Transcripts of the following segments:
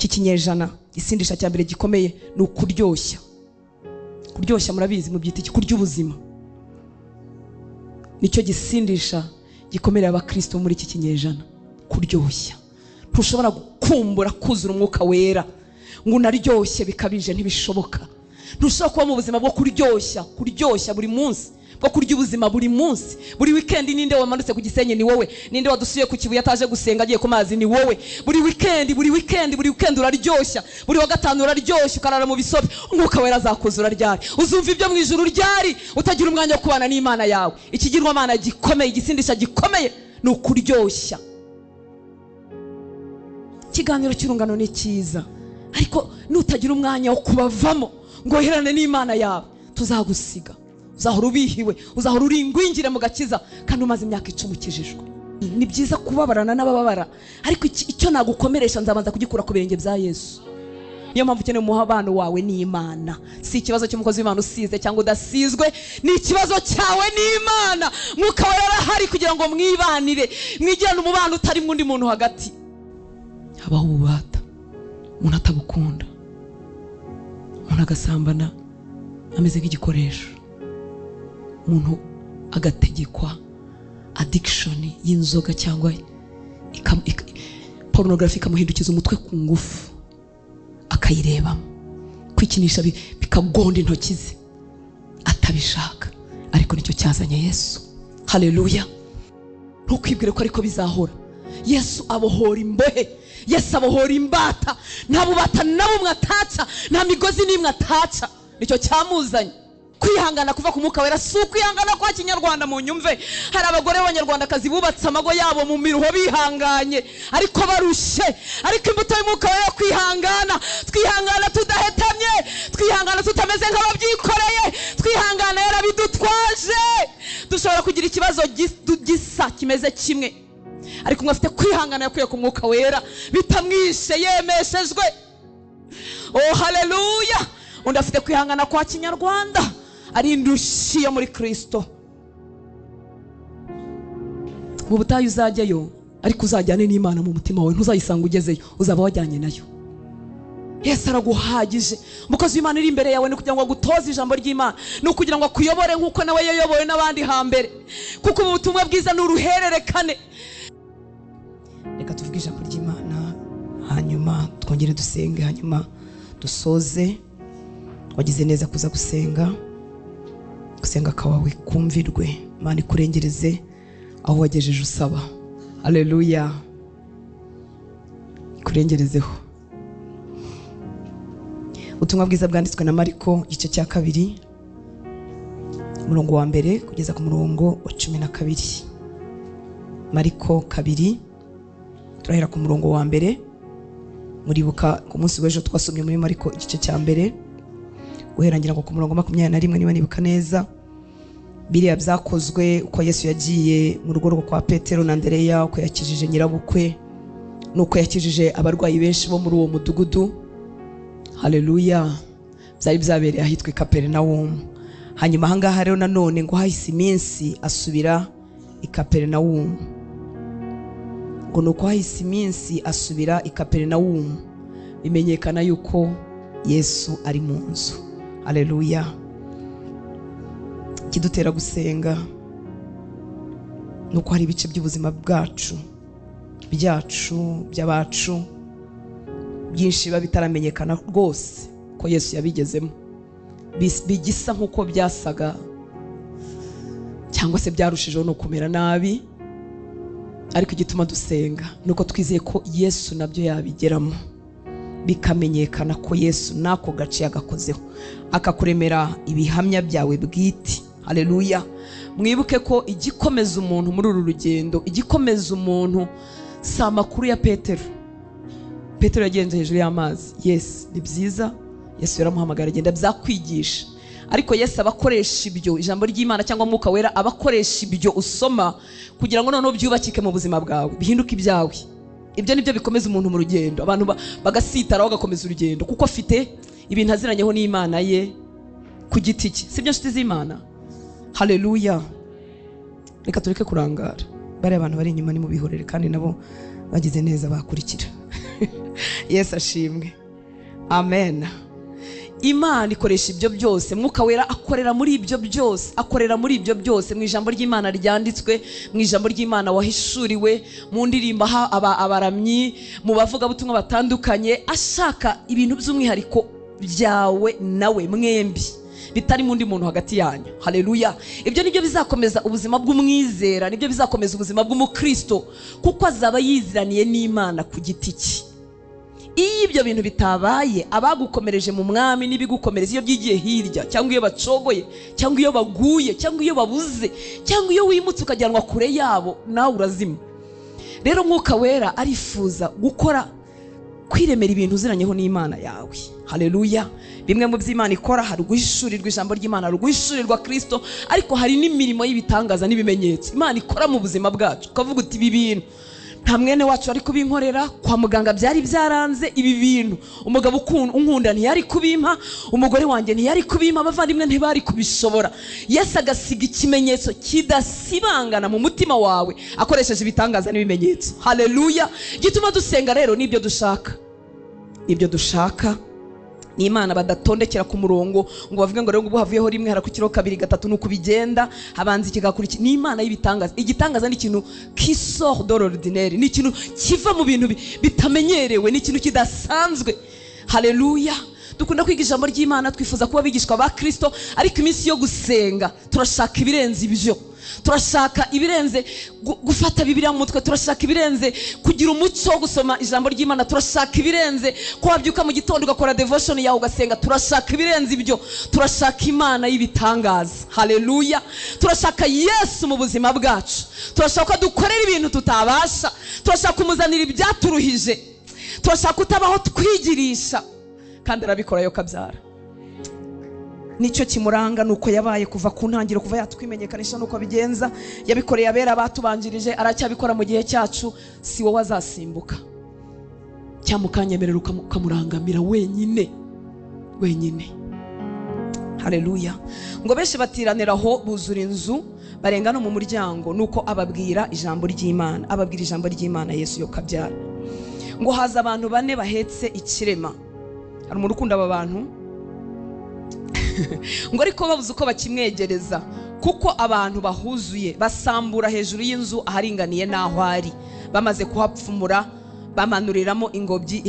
Iki kinyejana igisindisha cya mbere gikomeye ni ukuryoshya. Kuryoshya murabizi, mubyita iki? Kurya ubuzima. Nicyo gisindisha gikomerera abakristo muri iki kinyejana, kuryoshya. Ntushobora gukumbura kuzura umwuka wera ngo unaryoshye bikabije, ntibishoboka. Ntushobora kuba mu buzima bwo kuryoshya, kuryoshya buri munsi, bwo kurya ubuzima buri munsi, buri weekend. Ninde wamanutse ku Gisenyi? Ni wowe. Ninde wadusuye ku Kibuye ataje gusenga agiye ku mazi? Ni wowe. Buri weekend, buri weekend, buri weekend uraryoshya, buri wa gatanu uraryoshya, ukarara mu bisobe. Umwuka wera azakuzura ryari? Uzumva ibyo mu ijuru ryari utagira umwanya wo kubana n'Imana yawe? Ikigirwamana gikomeye, igisindisha gikomeye ni ukuryoshya. Ikiganiro cy'urungano ni cyiza, ariko nutagira umwanya wo kubavamo ngo uherane n'Imana yawe, tuzagusiga. Uzahora ubihiwe, uzahora uri ingwingire mu gakiza kandi umaze imyaka 10 ukijijwe. Ni byiza kubabarana n'abababara, ariko icyo nagukomeresha nzabanza kugikura ku birenge bya Yesu. Niyo mpamvu ukeneye umubano wawe n'Imana. Si ikibazo cy'umukozi w'Imana usize cyangwa udasizwe, ni ikibazo cyawe n'Imana. Mwuka wera arahari kugira ngo mwibanire, mwigirane umubano utarimo undi muntu hagati. Habaho ububata umuntu atabukunda, umuntu agasambana ameze nk'igikoresho, umuntu agategekwa addiction y'inzoga cyangwa pornography ikamuhindukiza umutwe ku ngufu akayirebamo, kwikinisha bikagonda intoki ze atabishaka, ariko nicyo cyazanye Yesu. Haleluya. Ntukwibwire ko ariko bizahora. Yesu abohora imbohe, Yesu abohora imbata. Nta bubata na bumwe ataca, nta migozi n'imwe ataca. Nicyo cyamuzanye. Kwihangana kuva ku mwuka wera si ukwihangana kwa kinyarwanda. Mu nyumve, hari abagore b'abanyarwandakazi bubatse amago yabo mu miruho bihanganye ariko barushye. Ariko imbuto y'umwuka wera kwihangana, twihangana tudahetamye, twihangana tutameze nk'ababyikoreye, twihangana yarabidutwaje. Dushobora kugira ikibazo gisa kimeze kimwe, ariko umwe afite kwihangana yakuye ku mwuka wera bitamwishe, yemeshejwe. Oh haleluya. Undi afite kwihangana kwa kinyarwanda, ari indushyi yo muri Kristo. Mu butayu uzajyayo, ariko uzajyane n'Imana mu mutima wawe, ntuzayisanga ugezeyo, uzaba wajyanye nayo. Yesu araguhagije. Umukozi w'Imana uri imbere yawe ni kugira ngo agutoze ijambo ry'Imana, ni ukugira ngo akuyobore nk'uko nawe yayobowe n'abandi hambere, kuko ubu butumwa bwiza ni uruhererekane. Reka tuvuge ijambo ry'Imana, hanyuma twongere dusenge, hanyuma dusoze. Wagize neza kuza gusenga, gusenga kwawe kumvirwe. Imana ikurengereze aho wagejeje usaba. Haleluya, ikurengerezeho. Ubutumwa bwiza bwanditswe na Mariko igice cya 2 umurongo wa 1 kugeza ku murongo wa 12. Mariko 2 turahera ku murongo wa 1. Muribuka ku munsi w'ejo twasomye muri Mariko igice cya 1 guhera ngira ngo ku murongo 21 niba nibuka neza. Biriya byakozwe uko Yesu yagiye mu rugo rwo kwa Petero na Andereya, uko yakijije nyirabukwe nuko yakijije abarwayi benshi bo muri uwo mudugudu. Haleluya. Byari byabereye ahitwa Kaperinawumu. Hanyuma ahangaha rero nanone ngo hahise iminsi asubira i Kaperinawumu. Ngo nuko hahise iminsi asubira i Kaperinawumu, bimenyekana yuko Yesu ari mu nzu. Haleluya. Kidutera gusenga nuko hari ibice by'ubuzima bwacu, byacu, by'abacu byinshi biba bitaramenyekana rwose ko Yesu yabigezemo, bigisa nkuko byasaga cyangwa se byarushijeho no kumera nabi. Ariko igituma dusenga nuko twizeye ko Yesu nabyo yabigeramo, bikamenyekana ko Yesu nako gace yagakozeho, akakuremera ibihamya byawe bwite. Haleluya. Mwibuke ko igikomeza umuntu muri uru rugendo, igikomeza umuntu si amakuru ya Petero. Petero yagenze hejuru y'amazi. Yes, ni byiza, Yesu yaramuhamagara agenda byakwigisha. Ariko Yesu abakoresha ibyo ijambo ry'Imana cyangwa Mwuka Wera abakoresha ibyo usoma kugira ngo noneho byubakike mu buzima bwawe, bihinduke ibyawe. Ibyo nibyo bikomeza umuntu mu rugendo. Abantu bagasitara bagakomeza urugendo kuko afite ibintu aziranyeho n'Imana ye ku giti cye. Sibyo nshuti z'Imana? Haleluya. Reka tureke kurangara. Bari abantu bari inyuma ni mu bihorere kandi nabo bagize neza bakurikira. Yesu ashimwe, amen. Imana ikoresha ibyo byose, Mwuka Wera akorera muri ibyo byose, akorera muri ibyo byose, mu ijambo ry'Imana ryanditswe, mu ijambo ry'Imana wahishuriwe, mu ndirimbo abaramyi, mu bavugabutumwa batandukanye, ashaka ibintu by'umwihariko byawe nawe mwembi, bitari mu ndi muntu hagati yanyu. Haleluya. Ibyo nibyo bizakomeza ubuzima bw'umwizera, nibyo bizakomeza ubuzima bw'umukristo, kuko azaba yiziraniye n'Imana ku giti cye. Iyo ibyo bintu bitabaye, abagukomereje mu mwami n'ibigukomereza iyo byigiye hirya, cyangwa iyo bacogoye, cyangwa iyo baguye, cyangwa iyo babuze, cyangwa iyo wimutse ukajyanwa kure yabo, nawe urazima. Rero Mwuka Wera arifuza gukora, kwiremera ibintu uziranyeho n'Imana yawe. Haleluya. Bimwe mu by'Imana ikora, hari guhishurirwa ijambo ry'Imana, hari guhishurirwa Kristo, ariko hari n'imirimo y'ibitangaza n'ibimenyetso Imana ikora mu buzima bwacu. Ukavuga uti ibi bintu nta mwene wacu ari kubinkorera, kwa muganga byari byaranze, ibi bintu umugabo unkunda ntiyari kubimpa, umugore wanjye ntiyari kubimpa, abavandimwe ntibari kubishobora. Yesu agasiga ikimenyetso kidasibangana mu mutima wawe akoresheje ibitangaza n'ibimenyetso. Haleluya. Gituma dusenga rero n'ibyo dushaka, ibyo dushaka ni Imana badatondekera ku murongo ngo bavuge ngo rero ngo havuyeho rimwe harakukiraho kabiri gatatu, nuko bigenda habanza ikigakurikira. Ni Imana y'ibitangaza. Igitangaza ni ikintu qui sort de l'ordinaire, ni ikintu kiva mu bintu bitamenyerewe, ni ikintu kidasanzwe. Haleluya. Dukunda kwiga ijambo ry'Imana, twifuza kuba abigishwa ba Kristo, ariko iminsi yo gusenga turashaka ibirenze ibyo. Turashaka ibirenze gufata Bibiliya mu mutwe, turashaka ibirenze kugira umuco wo gusoma ijambo ry'Imana, turashaka ibirenze ko wabyuka mu gitondo ugakora devotion yawe ugasenga, turashaka ibirenze ibyo. Turashaka Imana y'ibitangaza. Haleluya. Turashaka Yesu mu buzima bwacu, turashaka ko dukorera ibintu tutabasha, turashaka kumuzanira ibyaturuhije, turashaka kutabaho twigirisha, kandi arabikora yo kabyara. Nicyo kimuranga, nuko yabaye kuva ku ntangiriro, kuva yatwimenyekanisha nuko abigenza. Yabikoreye abera batubanjirije, aracyabikora mu gihe cyacu. Si wowe azasimbuka cyangwa ukanyemerera ukamurangamira wenyine wenyine. Haleluya. Ngo benshi batiranira aho buzura inzu, barenga no mu muryango, nuko ababwira ijambo ry'Imana, ababwira ijambo ry'Imana Yesu yo kabyara. Ngo haza abantu bane bahetse ikirema. Hari umuntu ukunda aba bantu ngo ariko babuze uko bakimwegereza, kuko abantu bahuzuye, basambura hejuru y'inzu aharinganiye n'aho ari. Bamaze kuhapfumura, bamanuriramo ingobyi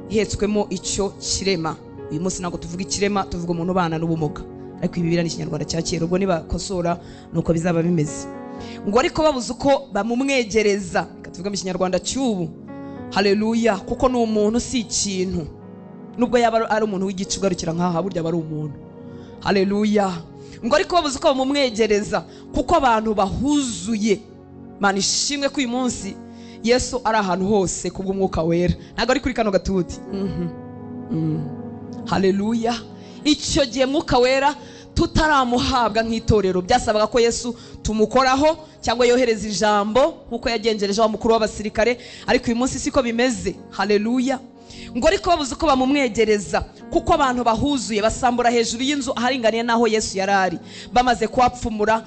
ihetswemo icyo kirema. Uyu munsi ntabwo tuvuga ikirema, tuvuga umuntu ubana n'ubumuga, ariko ibi bibiri ni Ikinyarwanda cya kera, ubwo nibakosora nuko bizaba bimeze. Ngo ariko babuze uko bamumwegereza, reka tuvuge mu Kinyarwanda cy'ubu. Haleluya. Kuko ni umuntu si ikintu, nubwo yaba ari umuntu w'igice ugarukira nkaha, burya aba ari umuntu. Haleluya. Ngo ariko babuze uko bamumwegereza, kuko abantu bahuzuye. Mana ishimwe ko uyu munsi Yesu ari ahantu hose kubw'Umwuka Wera, ntabwo ari kuri kano gatuti. Haleluya. Icyo gihe Mwuka Wera tutaramuhabwa nk'itorero, byasabaga ko Yesu tumukoraho cyangwa yohereza ijambo nkuko yagenjereje wa mukuru w'abasirikare, ariko uyu munsi siko bimeze. Haleluya. Ngo ariko babuze uko bamumwegereza, kuko abantu bahuzuye, basambura hejuru y'inzu aharinganiye n'aho Yesu yari ari. Bamaze kuhapfumura,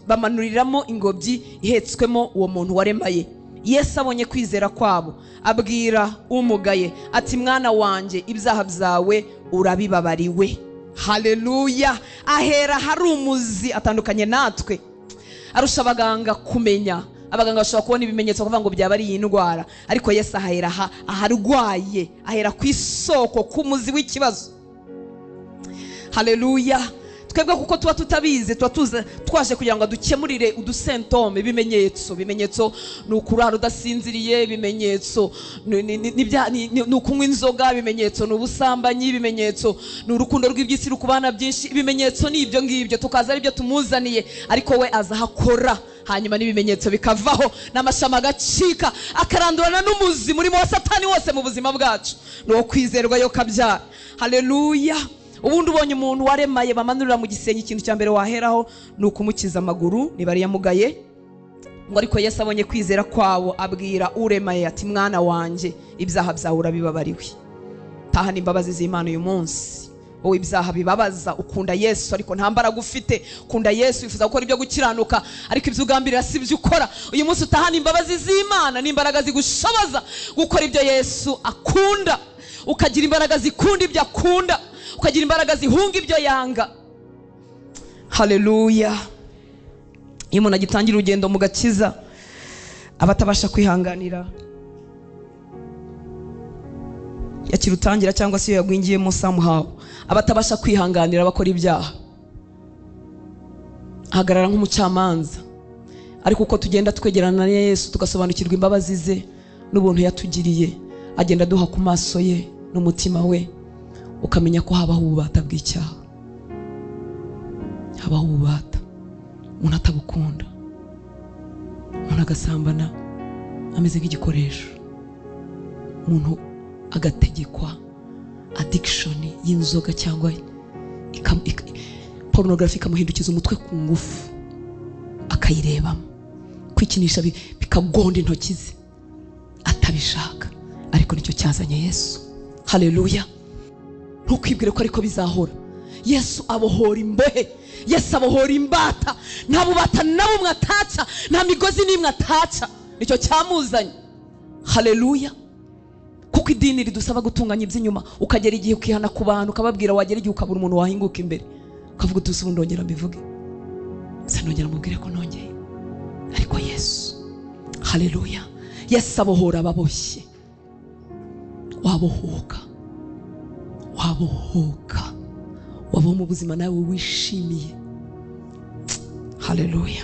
bamanuriramo ingobyi ihetswemo uwo muntu waremaye. Yesu abonye kwizera kwabo, abwira umugaye ati mwana wanjye, ibyaha byawe urabibabariwe. Haleluya. Ahera hari umuzi, atandukanye natwe, arusha abaganga kumenya. Abaganga bashobora kubona ibimenyetso kuvuga ngo byaba ari iyi ndwara, ariko Yesu ahera aharwaye, ahera ku isoko, ku muzi w'ikibazo. Haleluya. Twebwe kuko tuba tutabizi, tuba twaje kugira ngo dukemurire udusentome, ibimenyetso. Ibimenyetso ni ukurara udasinziriye, ibimenyetso ni ukunywa inzoga, ibimenyetso ni ubusambanyi, ibimenyetso ni urukundo rw'iby'isi rukubana byinshi, ibimenyetso ni ibyo ngibyo, tukaza ari byo tumuzaniye, ariko we aza ahakora, hanyuma n'ibimenyetso bikavaho, n'amashami agacika, akarandurana n'umuzi murimo wa Satani wose mu buzima bwacu. Ni uwo kwizerwa yo kabyara. Haleluya. Ubundi ubonye umuntu waremaye bamanurira mu gisenge, ikintu cya mbere waheraho ni ukumukiza amaguru niba ari yamugaye. Ngo ariko Yesu abonye kwizera kwabo, abwira uremaye ati mwana wanjye, ibyaha byawe urabibabariwe. Tahana imbabazi z'Imana uyu munsi. Wowe ibyaha bibabaza, ukunda Yesu ariko nta mbaraga ufite, ukunda Yesu wifuza gukora ibyo gukiranuka ariko ibyo ugambirira si ibyo ukora. Uyu munsi utahana imbabazi z'Imana n'imbaraga zigushoboza gukora ibyo Yesu akunda, ukagira imbaraga zikunda ibyo akunda, ukagira imbaraga zihunga ibyo yanga. Haleluya. Iyo umuntu agitangira urugendo mu gakiza aba atabasha kwihanganira yakirutangira cyangwa se iyo yagwingiyemo somehow, aba atabasha kwihanganira abakora ibyaha, ahagarara nk'umucamanza. Ariko uko tugenda twegerana na Yesu tugasobanukirwa imbabazi ze n'ubuntu yatugiriye, agenda aduha ku maso ye n'umutima we, ukamenya ko habaho ububata bw'icyaha, habaho ububata umuntu atabukunda, umuntu agasambana ameze nk'igikoresho, umuntu agategekwa addiction y'inzoga cyangwa pornography ikamuhindukiza umutwe ku ngufu akayirebamo, kwikinisha bikagonda intoki ze atabishaka, ariko nicyo cyazanye Yesu. Haleluya. Ntukwibwire ko ariko bizahora. Yesu abohora imbohe, Yesu abohora imbata, nta bubata na bumwe ataca, nta migozi n'imwe ataca, nicyo cyamuzanye. Haleluya. Kuko idini ridusaba gutunganya iby'inyuma, ukagera igihe ukihana ku bantu ukababwira, wagera igihe ukabura umuntu wahinguka imbere ukavuga uti ubu ndongera mbivuge, se ndongera mubwire ko nongeye. Ariko Yesu, haleluya, Yesu abohora ababoshye. Wabohoka, wabohoka, wabaho mu buzima nawe wishimiye. Haleluya.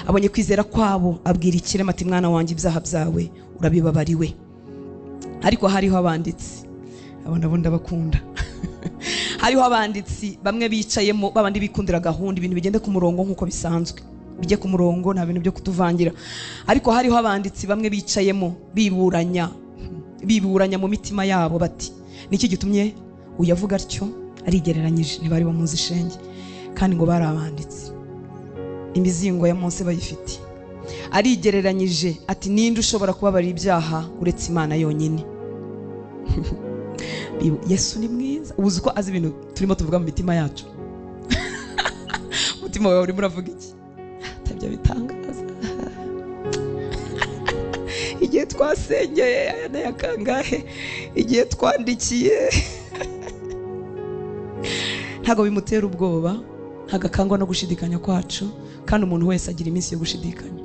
Abonye kwizera kwabo abwira ikirema ati mwana wanjye ibyaha byawe urabibabariwe. Ariko hariho abanditsi, abo nabo ndabakunda. Hariho abanditsi bamwe bicayemo babandi bikundira gahunda, ibintu bigende ku murongo nkuko bisanzwe, bijye ku murongo, nta bintu byo kutuvangira. Ariko hariho abanditsi bamwe bicayemo biburanya, biburanya mu mitima yabo bati niki gitumye uyavuga atyo? Arigereranyije, ntibari bamuzi shenge, kandi ngo bari abanditsi, imizingo ya Mose bayifite. Arigereranyije ati ninde ushobora kubabarira ibyaha uretse Imana yonyine? Yesu ni mwiza. Ubuze ko azi ibintu turimo tuvuga mu mitima yacu. Umutima wawe urimo uravuga iki? Atabyo bitangaza. Igihe twasengeye aya n'aya kangahe, igihe twandikiye, ntabwo bimutera ubwoba, ntabwo akangwa no gushidikanya kwacu, kandi umuntu wese agira iminsi yo gushidikanya.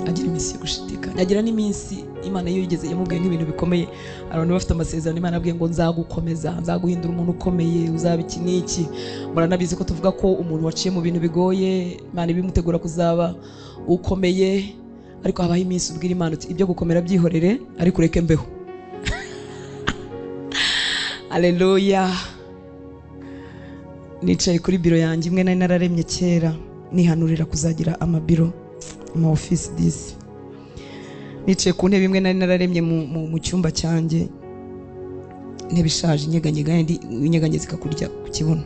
Agira iminsi yo gushidikanya, agira n'iminsi Imana iyo yigeze yamubwiye nk'ibintu bikomeye. Abantu bafite amasezerano Imana yabwiye ngo nzagukomeza, nzaguhindura umuntu ukomeye, uzaba iki n'iki. Muranabizi ko tuvuga ko umuntu waciye mu bintu bigoye Imana ibimutegura kuzaba ukomeye, ariko habaho iminsi ubwira Imana uti ibyo gukomera byihorere, ariko ureke mbeho. Haleluya. Nicaye kuri biro yanjye imwe nari nararemye kera, nihanurira kuzagira amabiro, ama office disi. Nicaye ku ntebe imwe nari nararemye mu cyumba cyanjye, intebe ishaje inyeganyega, inyeganyeza ikakurya ku kibuno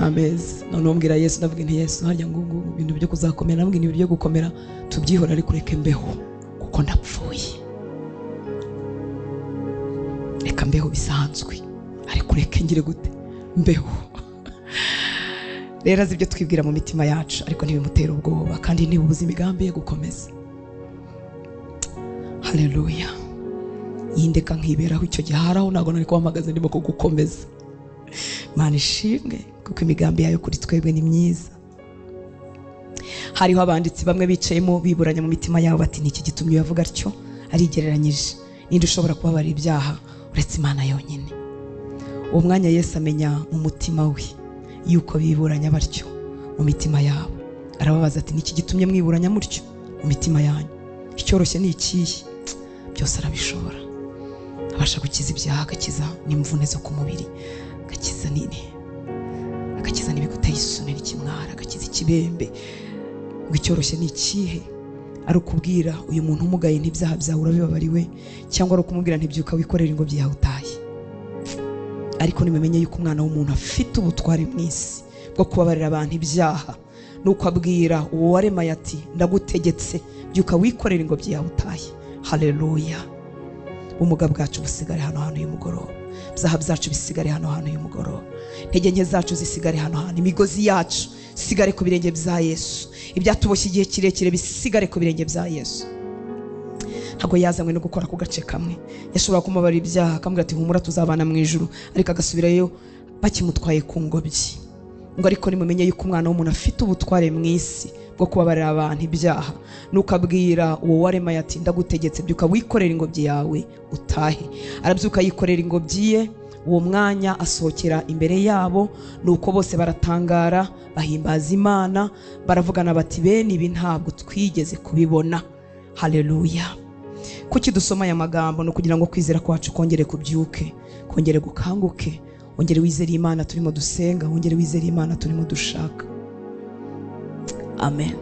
ameza. Noneho mbwira Yesu, ndavuga nti Yesu, harya ngo ibintu byo kuzakomera, nabwo ibintu byo gukomera tubyihora, ariko ureke mbeho kuko ndapfuye. Reka mbeho bisanzwe, ariko ureke ngire gute mbeho. Rero azi ibyo twibwira mu mitima yacu, ariko ntibimutera ubwoba, kandi ntibubuze imigambi ye gukomeza. Haleluya. Yindeka nkiberaho icyo gihe, haraho ntabwo nari kuhamagaza ndimo kugukomeza. Imana ishimwe kuko imigambi yayo kuri twebwe ni myiza. Hariho abanditsi bamwe bicayemo biburanya mu mitima yabo bati niki gitumye yavuga atyo? Arigereranyije, ninde ushobora kubabarira ibyaha uretse Imana yonyine? Uwo mwanya Yesu amenya mu mutima we yuko biburanya batyo mu mitima yabo, arababaza ati niki gitumye mwiburanya mutyo mu mitima yanyu? Icyoroshye ni ikihe? Byose arabishobora. Abasha gukiza ibyaha, agakiza n'imvune zo ku mubiri, agakiza nini, agakiza n'ibiguteye isoni n'ikimwara, agakiza ikibembe. Ngo icyoroshye ni ikihe? Ari ukubwira uyu muntu umugaye ntibyaha byawe urabibabariwe, cyangwa ari ukumubwira ntibyuka wikorera ingobyi yawe utahe? Ariko nimumenye yuko umwana w'umuntu afite ubutware mu isi bwo kubabarira abantu ibyaha, nuko abwira uwo waremaye ati ndagutegetse byuka wikorera ingobyi yawe utahe. Haleluya. Ubumuga bwacu busigare hano hantu uyu mugoroba, ibyaha byacu bisigare hano hantu uyu mugoroba, intege nke zacu zisigare hano hantu, imigozi yacu isigare ku birenge bya Yesu, ibyatuboshye igihe kirekire bisigare ku birenge bya Yesu. Ntabwo yazanywe no gukora ku gace kamwe. Yashobora kumubarira ibyaha akamubwira ati humura tuzabana mu ijuru, ariko agasubirayo bakimutwaye ku ngobyi. Ngo ariko nimumenye yuko umwana w'umuntu afite ubutware mu isi bwo kubabarira abantu ibyaha, nuko abwira uwo waremaye ati ndagutegetse byuka wikorera ingobyi yawe utahe. Arabyuka yikorera ingobyi ye, uwo mwanya asohokera imbere yabo. Nuko bose baratangara bahimbaza Imana, baravugana bati bene ibi ntabwo twigeze kubibona. Haleluya. Kuki dusoma aya magambo? No kugira ngo kwizera kwacu kongere kubyuke, kongere gukanguke, wongere wizere Imana turimo dusenga, wongere wizere Imana turimo dushaka. Amen.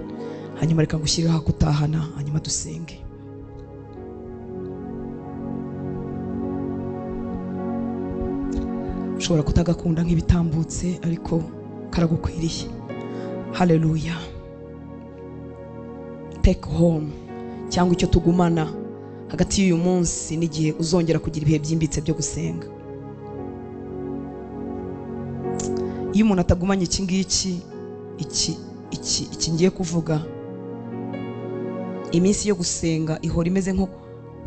Hanyuma reka ngushyirireho kutahana, hanyuma dusenge. Ushobora kutagakunda nk'ibitambutse, ariko karagukwiriye. Haleluya. Take home, cyangwa icyo tugumana hagati y'uyu munsi n'igihe uzongera kugira ibihe byimbitse byo gusenga. Iyo umuntu atagumanye iki ngiki, iki ngiye kuvuga, iminsi yo gusenga ihora imeze nko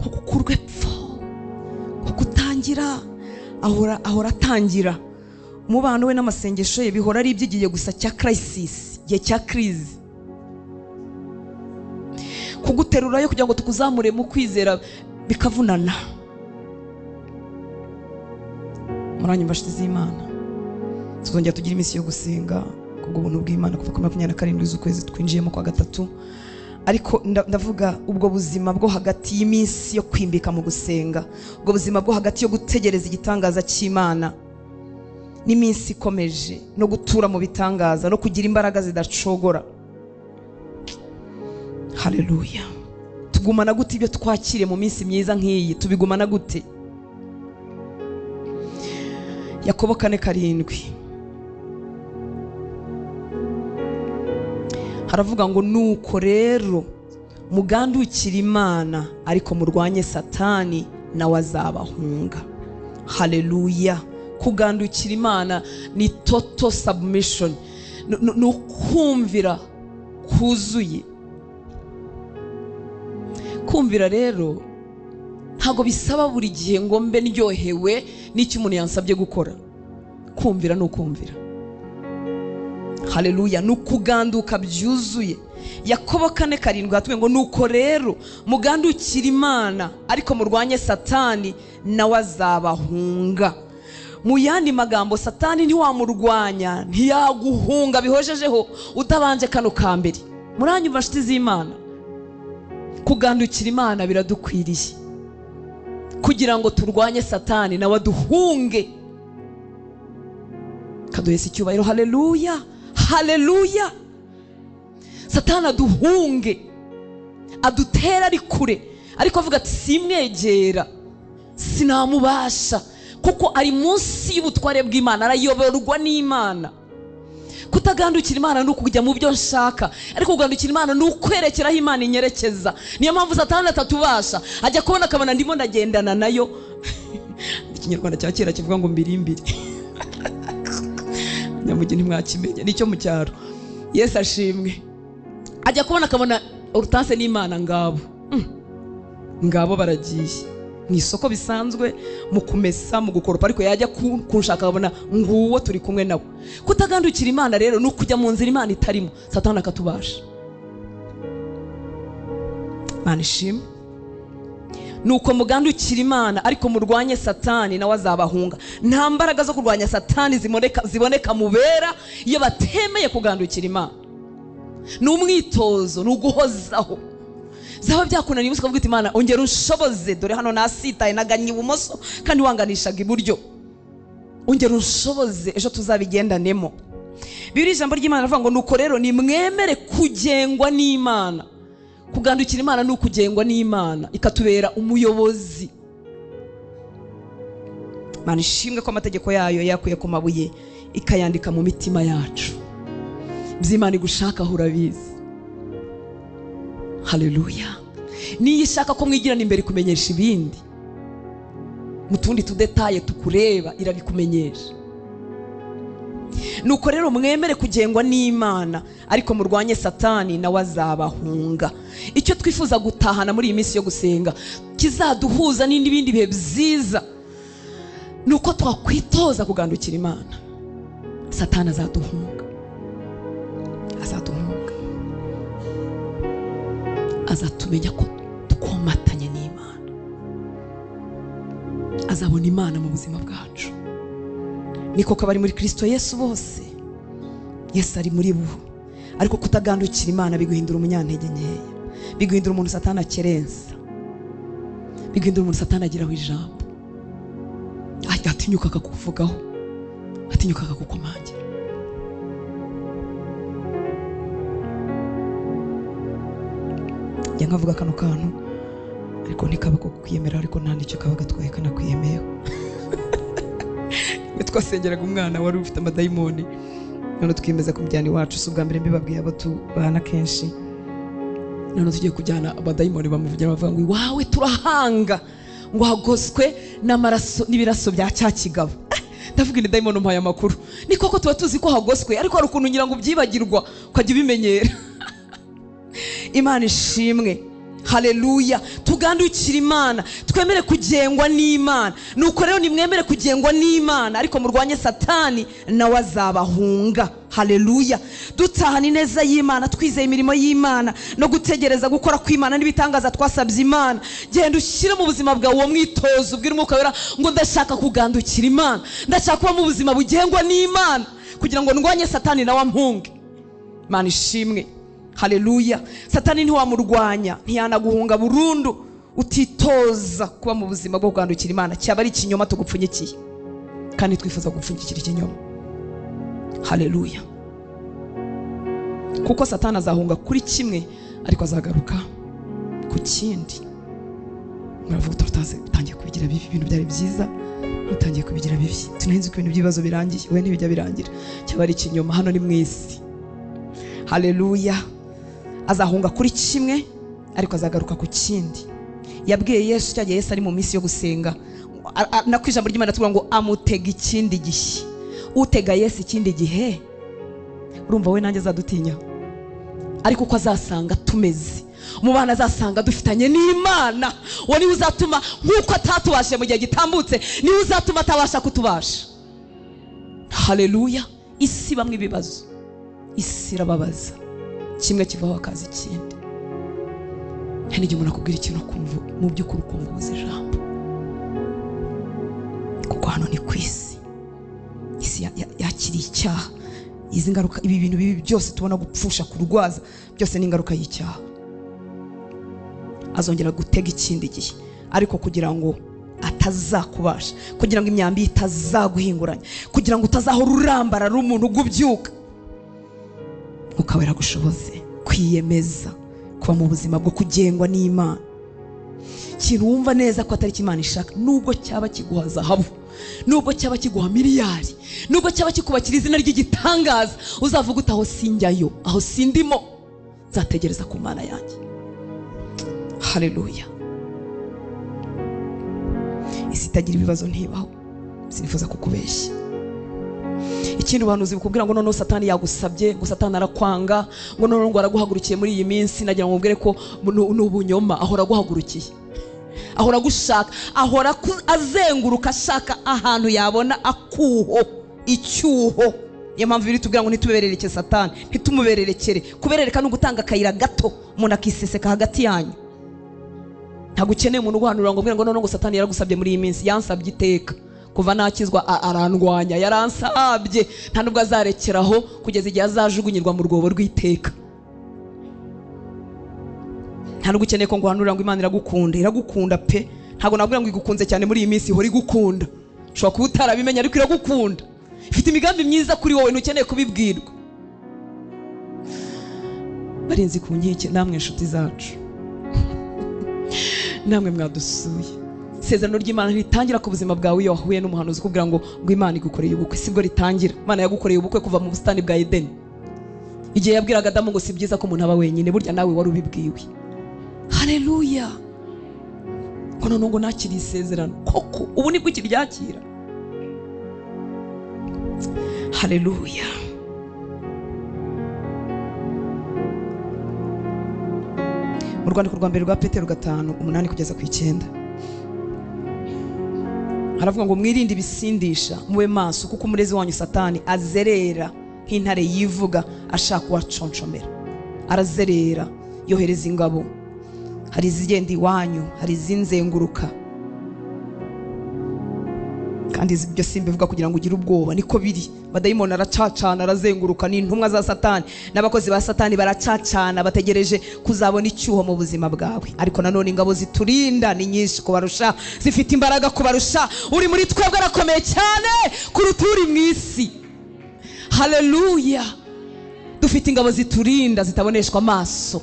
gukurwa epfo, nko kutangira, ahora atangira. Umubano we n'amasengesho ye bihora ari iby'igihe gusa cya crisis, igihe cya crise. Kuguterurayo kugira ngo tukuzamure mu kwizera bikavunana. Muranyumva nshuti z'Imana? Tuzongera tugira iminsi yo gusenga kubwo ubuntu bw'Imana kuva ku 27 z'ukwezi twinjiyemo kwa gatatu. Ariko ndavuga ubwo buzima bwo hagati y'iminsi yo kwimbika mu gusenga, ubwo buzima bwo hagati yo gutegereza igitangaza cy'Imana n'iminsi ikomeje no gutura mu bitangaza no kugira imbaraga zidacogora. Haleluya. Tugumana gute ibyo twakiriye mu minsi myiza nk'iyi? Tubigumana gute? Yakobo 4:7 haravuga ngo nuko rero mugandukire Imana, ariko murwanye Satani nawe azabahunga. Haleluya. Kugandukira Imana ni total submission, ni ukumvira kuzuye. Kumvira rero ntago bisaba buri gihe ngo mbe ndyohewe n'icyo umuntu yansabye gukora. Kumvira ni ukumvira. Haleluya. Ni ukuganduka byuzuye. Yakobo 4:7 hatubwiye ngo nuko rero mugandukire Imana, ariko murwanye Satani nawe azabahunga. Mu yandi magambo, Satani ntiwamurwanya, ntiyaguhunga bihojejeho utabanje kano ka mbere. Muranyumva nshuti z'Imana? Kugandukira Imana biradukwiriye kugira ngo turwanye Satani nawe aduhunge. Kaduhese icyubahiro. Haleluya. Haleluya. Satani aduhunge, adutera ari kure, ariko avuga ati simwegera, sinamubasha, kuko ari munsi y'ubutware bw'Imana, arayoborwa n'Imana. Kutagandukira Imana ni ukujya mu byo nshaka, ariko kugandukira Imana ni ukwerekeraho Imana inyerekeza. Niyo mpamvu Satani atatubasha, ajya kubona akabona ndimo ndagendana nayo. Ikinyarwanda cya kera kivuga ngo mbiri mbiri. Nyamugi ntimwakimenya, nicyo mu cyaro. Yesu ashimwe. Ajya kubona akabona Hortense n'Imana ngabo. Ngabo baragiye mu isoko bisanzwe, mu kumesa, mu gukoropa, ariko yajya kunshaka akabona nguwo turi kumwe nawe. Kutagandukira Imana rero ni ukujya mu nzira Imana itarimo, Satani akatubasha. Imana ishimwe. Nuko mugandukira Imana, ariko murwanye Satani nawe azabahunga. Nta mbaraga zo kurwanya Satani ziboneka mu bera iyo batemeye kugandukira Imana. Ni umwitozo, ni uguhozaho. Zaba byakunaniye ukavuga uti Imana ongera unshoboze, dore hano nasitaye naganye ibumoso kandi wanganishaga iburyo, ongera unshoboze ejo tuzabigendanemo. Bibiri ijambo ry'Imana rivuga ngo nuko rero nimwemere kugengwa n'Imana. Kugandukira Imana ni ukugengwa n'Imana, ikatubera umuyobozi. Imana ishimwe ko amategeko yayo yakuye ku mabuye ikayandika mu mitima yacu. By'Imana igushaka urabizi. Haleluya. Niyo ishaka ko mwigirana imbere kumenyesha ibindi. Mu tundi tudetaye tukureba irabikumenyesha. Nuko rero mwemere kugengwa n'Imana, ariko murwanye Satani nawe azabahunga. Icyo twifuza gutahana muri iyi minsi yo gusenga kizaduhuza n'ibindi bihe byiza, nuko twakwitoza kugandukira Imana. Satani azaduhunga, azaduhunga, azatumenya ko twomatanye n'Imana, azabona Imana mu buzima bwacu. Niko kabari muri Kristo Yesu bose, Yesu ari muri bo. Ariko kutagandukira Imana biguhindura umunyantege nkeya, biguhindura umuntu Satani akerensa, biguhindura umuntu Satani agiraho ijambo, atinyuka akakuvugaho, atinyuka akakukomangira. Njya nkavuga kano kantu ariko ntikaba ko kukwiyemera, ariko nta nicyo kaba gatwaye kanakwiyemeyeho. Twasengeraga umwana wari ufite amadayimoni, none twiyemeza kumujyana iwacu. Si ubwa mbere mbibabwiye abo tubana kenshi. None tugiye kujyana abadayimoni bamuvugira bavuga ngo iwawe turahanga, ngo hagoswe n'amaraso n'ibiraso bya cya kigabo. Ndavuga ni dayimoni umpaye amakuru. Ni koko tuba tuzi ko hagoswe, ariko hari ukuntu ngira ngo ubyibagirwa ukajya ubimenyera. Imana ishimwe. Haleluya. Tugandukira Imana, twemere kugengwa n'Imana. Nuko rero nimwemere kugengwa n'Imana, ariko murwanye Satani nawe azabahunga. Haleluya. Dutahana ineza y'Imana, twizeye imirimo y'Imana no gutegereza gukora kw'Imana n'ibitangaza twasabye Imana. Genda ushyire mu buzima bwawe uwo mwitozo, ubwire Umwuka Wera ngo ndashaka kugandukira Imana, ndashaka kuba mu buzima bugengwa n'Imana kugira ngo ndwanye Satani nawe ampunge. Imana ishimwe. Haleluya. Satani ntiwamurwanya, ntiyanaguhunga burundu utitoza kuba mu buzima bwo kugandukira Imana. Cyaba ari ikinyoma tugupfunyikiye, kandi twifuza gupfunyikira ikinyoma. Haleluya. Kuko Satani azahunga kuri kimwe, ariko azagaruka ku kindi. Muravuga utangiye kubigira bibi, ibintu byari byiza utangiye kubigira bibi, tunahinze ko ibintu by'ibibazo birangiye, we ntibijya birangira. Cyaba ari ikinyoma, hano ni mu isi. Haleluya. Azahunga kuri kimwe, ariko azagaruka ku kindi. Yabwiye Yesu cyagiye Yesu ari mu minsi yo gusenga, na ku ijambo ry'Imana tuvuga ngo amutega ikindi gihe. Utega Yesu ikindi gihe, urumva we nanjye azadutinya, ariko uko azasanga tumeze mu bana, azasanga dufitanye n'Imana. Uwo niwe uzatuma, nk'uko atatubashije mu gihe gitambutse, niwe uzatuma atabasha kutubasha. Haleluya. Isi bamwe ibibazo, isi irababaza, kimwe kivaho akazi ikindi. Hari igihe umuntu akubwira ikintu ukumva mu by'ukuri ukumva ubuze ijambo, kuko hano ni ku isi. Isi yakiriye icyaha. Izi ngaruka, ibi bintu bibi byose tubona, gupfusha, kurwaza, byose ni ingaruka y'icyaha. Azongera gutega ikindi gihe, ariko kugira ngo atazakubasha, kugira ngo imyambi itazaguhinguranya, kugira ngo utazahora urambara ari umuntu ugubyuka, ukabera gushoboze kwiyemeza kuba mu buzima bwo kugengwa n'Imana. Ikintu wumva neza ko atari Imana ishaka, nubwo cyaba kiguha zahabu, nubwo cyaba kiguha miliyari, nubwo cyaba kikubakira izina ry'igitangaza, uzavuga uti aho sinjyayo, aho sindimo, nzategereza ku Mana yanjye. Haleluya. Isi itagira ibibazo ntibaho, sinifuza kukubeshya. Ikindi ubuhanuzi bukubwira ngo noneho Satani yagusabye, ngo Satani arakwanga, ngo noneho ngo araguhagurukiye muri iyi minsi. Nagira ngo mubwire ko ni ubunyoma. Ahora aguhagurukiye, ahora agushaka, ahora azenguruka ashaka ahantu yabona akuho, icyuho. Niyo mpamvu biri tubwira ngo ntituberereke Satani, ntitumubererekere. Kuberereka ni ugutanga akayira gato umuntu akiseseka hagati yanyu. Ntabwo ukeneye umuntu uguhanura ngo ngo noneho ngo Satani yaragusabye muri iyi minsi. Yansabye iteka kuva nakizwa, arandwanya, yaransabye, nta nubwo azarekeraho kugeza igihe azajugunyirwa mu rwobo rw'iteka. Nta nubwo ukeneye ko nguhanurira ngo Imana iragukunda, iragukunda pe. Ntabwo nabwira ngo igukunze cyane muri iyi minsi, ihora igukunda. Ushobora kuba utarabimenya, ariko iragukunda, ifite imigambi myiza kuri wowe, ntukeneye kubibwirwa. Barinzi ku nkike, namwe inshuti zacu, namwe mwadusuye. Isezerano ry'Imana ritangira ku buzima bwawe iyo wahuye n'umuhanuzi ukubwira ngo Imana igukoreye ubukwe. Sibwo ritangira. Imana yagukoreye ubukwe kuva mu busitani bwa Edeni, igihe yabwiraga Adamu ngo si byiza ko umuntu aba wenyine. Burya nawe wari ubibwiwe. Haleluya. Ko none ngo nakiri isezerano koko ubu nibwo ukiryakira. Haleluya. Mu rwandiko rwa mbere rwa Petero 5:8 kugeza ku 9 haravuga ngo mwirinde ibisindisha, mube maso, kuko umurezi wanyu Satani azerera nk'intare yivuga ashaka uwaconshomera. Arazerera, yohereza ingabo, hari izigenda iwanyu, hari izinzenguruka. Kandi ibyo simbivuga kugira ngo ugire ubwoba, niko biri. Abadayimoni aracacana, arazenguruka, ni intumwa za Satani n'abakozi ba Satani baracacana, bategereje kuzabona icyuho mu buzima bwawe. Ariko nanone ingabo ziturinda ni nyinshi kubarusha, zifite imbaraga kubarusha. Uri muri twebwe arakomeye cyane kuruta uri mu isi. Haleluya. Dufite ingabo ziturinda zitaboneshwa amaso.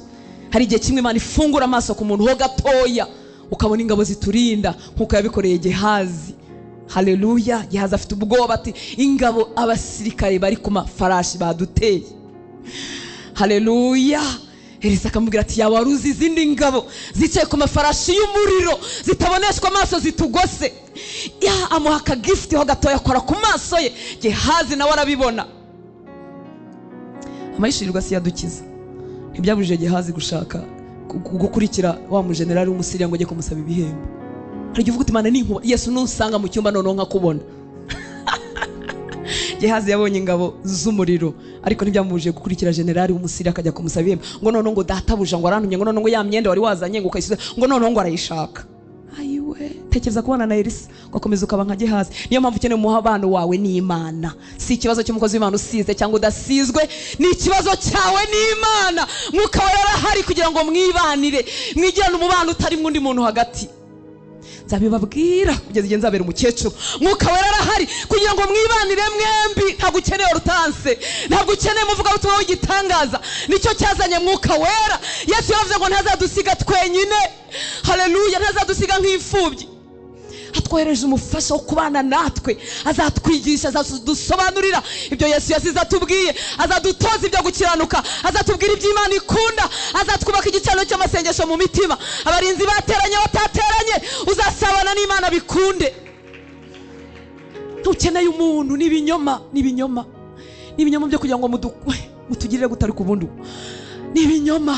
Hari igihe kimwe Imana ifungura amaso ku muntu ho gatoya, ukabona ingabo ziturinda nkuko yabikoreye Gehazi. Haleluya. Gehazi afite ubwoba ati ingabo abasirikare bari ku mafarashi baduteye. Haleluya. Elisa akamubwira ati yaba waruzi izindi ngabo zicaye ku mafarashi y'umuriro zitaboneshwa amaso zitugose. Ya amuha akagift ho gatoya akora ku maso ye, Gehazi nawe arabibona. Amayishirirwa si yadukiza. Ntibyabujije Gehazi gushaka gukurikira wa mujenerali w'Umusiriya ngo ajye kumusaba ibihembo. Hari igihe uvuga uti Imana ni inkuba, Yesu nusanga mu cyumba noneho nkakubona. Gehazi yabonye ingabo z'umuriro, ariko ntibyamubujije gukurikira generali w'Umusiriya akajya kumusaba ibihembo. Ngo noneho ngo databuja ngo arantumye, ngo noneho ngo ya myenda wari wazanye ngo ukayisubiza, ngo noneho ngo arayishaka. Ayiwe, tekereza kubana na Elisa ugakomeza ukaba nka Gehazi. Niyo mpamvu ukeneye umubano wawe n'Imana. Si ikibazo cy'umukozi w'Imana usize cyangwa udasizwe, ni ikibazo cyawe n'Imana. Mwuka wawe arahari kugira ngo mwibanire, mwigirane umubano utarimo undi muntu hagati. Nzabibabwira kugeza igihe nzabera umukecuru. Mwuka wera arahari kugira ngo mwibanire mwembi. Ntabwo ukeneye urutanse, ntabwo ukeneye umuvugabutumwa w'igitangaza. Nicyo cyazanye Mwuka Wera. Yesu yaravuze ngo ntazadusiga twenyine. Haleluya. Ntazadusiga nk'imfubyi. Atwohereje umufasha wo kubana natwe, azatwigisha, azadusobanurira ibyo Yesu yasize atubwiye, azadutoza ibyo gukiranuka, azatubwira ibyo Imana ikunda, azatwubaka igicaniro cy'amasengesho mu mitima. Abarinzi bateranye batateranye, uzasabana n'Imana bikunde. Ntukeneye umuntu, n'ibinyoma, n'ibinyoma, n'ibinyoma byo kugira ngo mutugirire gutari ku bundi, n'ibinyoma.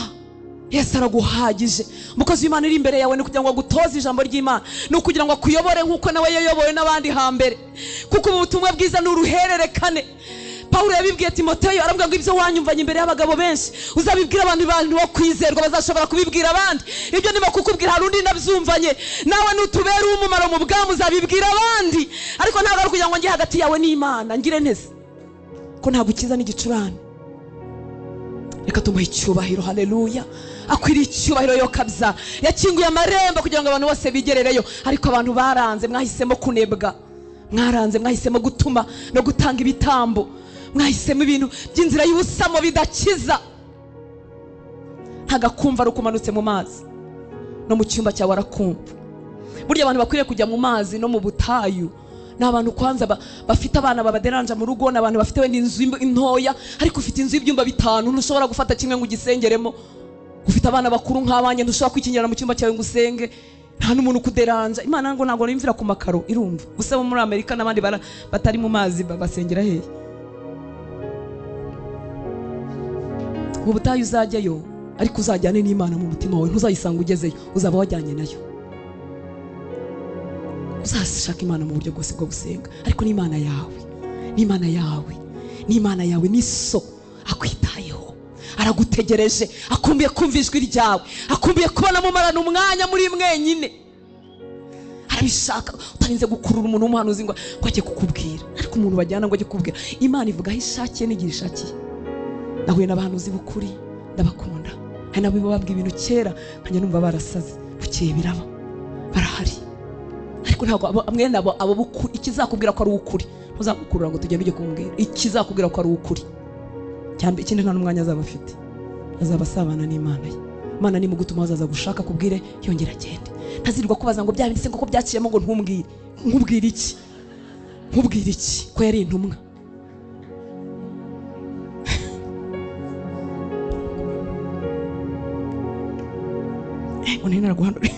Yesu araguhagije. Umukozi w'Imana uri imbere yawe ni kugira ngo agutoze ijambo ry'Imana, ni ukugira ngo akuyobore nk'uko nawe yayobowe n'abandi hambere. Kuko ubu butumwa bwiza ni uruhererekane. Pawulo yabibwiye Timoteyo, aravuga ngo ibyo wanyumvanye imbere y'abagabo benshi uzabibwira abantu bantu bo kwizerwa, bazashobora kubibwira abandi. Ibyo ndimo kukubwira hari undi nabyumvanye, nawe nutubera umumaro mu bwami uzabibwira abandi. Ariko ntabwo ari kugira ngo njye hagati yawe n'Imana ngire nteze ko ntabwo ukiza n'igicurane. Reka tumuhe icyubahiro. Haleluya. Akwiriye icyubahiro yo kabza. Yakinguye amarembo kugira ngo abantu bose bigerereyo, ariko abantu baranze, mwahisemo kunebwa, mwaranze, mwahisemo gutuma no gutanga ibitambo, mwahisemo ibintu by'inzira y'ubusamo bidakiza. Ntagakumva ari ukumanutse mu mazi, no mu cyumba cyawe arakumva. Burya abantu bakwiriye kujya mu mazi no mu butayu ni abantu kwanza bafite abana babaderanja mu rugo, ni abantu bafite wenda inzu ntoya, ariko ufite inzu y'ibyumba 5 ntushobora gufata kimwe ngo ugisengeremo. Ufite abana bakuru nk'abanye, ntushobora kwikingira mu cyumba cyawe ngo usenge, nta n'umuntu ukuderanja. Imana ngo ntabwo yumvira ku makaro, irumva. Gusa bo muri Amerika n'abandi batari mu mazi basengera hehe? Mu butayu uzajyayo, ariko uzajyane n'Imana mu mutima wawe, ntuzayisanga ugezeyo, uzaba wajyanye nayo. Uzashaka Imana mu buryo bwose bwo gusenga, ariko ni Imana yawe, ni Imana yawe, ni Imana yawe, ni so akwitayeho, aragutegereje, akumbuye kumva ijwi ryawe, akumbuye kubona mumarana umwanya muri mwenyine. Arabishaka, utarinze gukurura umuntu w'umuhanuzi ngo ajye kukubwira, ariko umuntu bajyana ngo ajye kukubwira. Imana ivuga aho ishakiye n'igihe ishakiye. Nahuye n'abahanuzi b'ukuri, ndabakunda. Hari nabo bababwiye ibintu kera nkajya numva barasaze, bukeye biraba, barahari. Ariko ntabwo mwene abo ikizakubwira ko ari ukuri ntuzagukurura ngo tugende ujye kumbwira. Ikizakubwira ko ari ukuri cyane, ikindi nta n'umwanya azaba afite, azaba asabana n'Imana ye. Imana nimugutuma azaza gushaka kubwire, yongera agende. Ntazirirwa kubaza ngo bya bindi se ngo byaciyemo ngo ntumbwire. Nkubwire iki? Nkubwire iki ko yari intumwa? Ngo nari naraguhanuriye.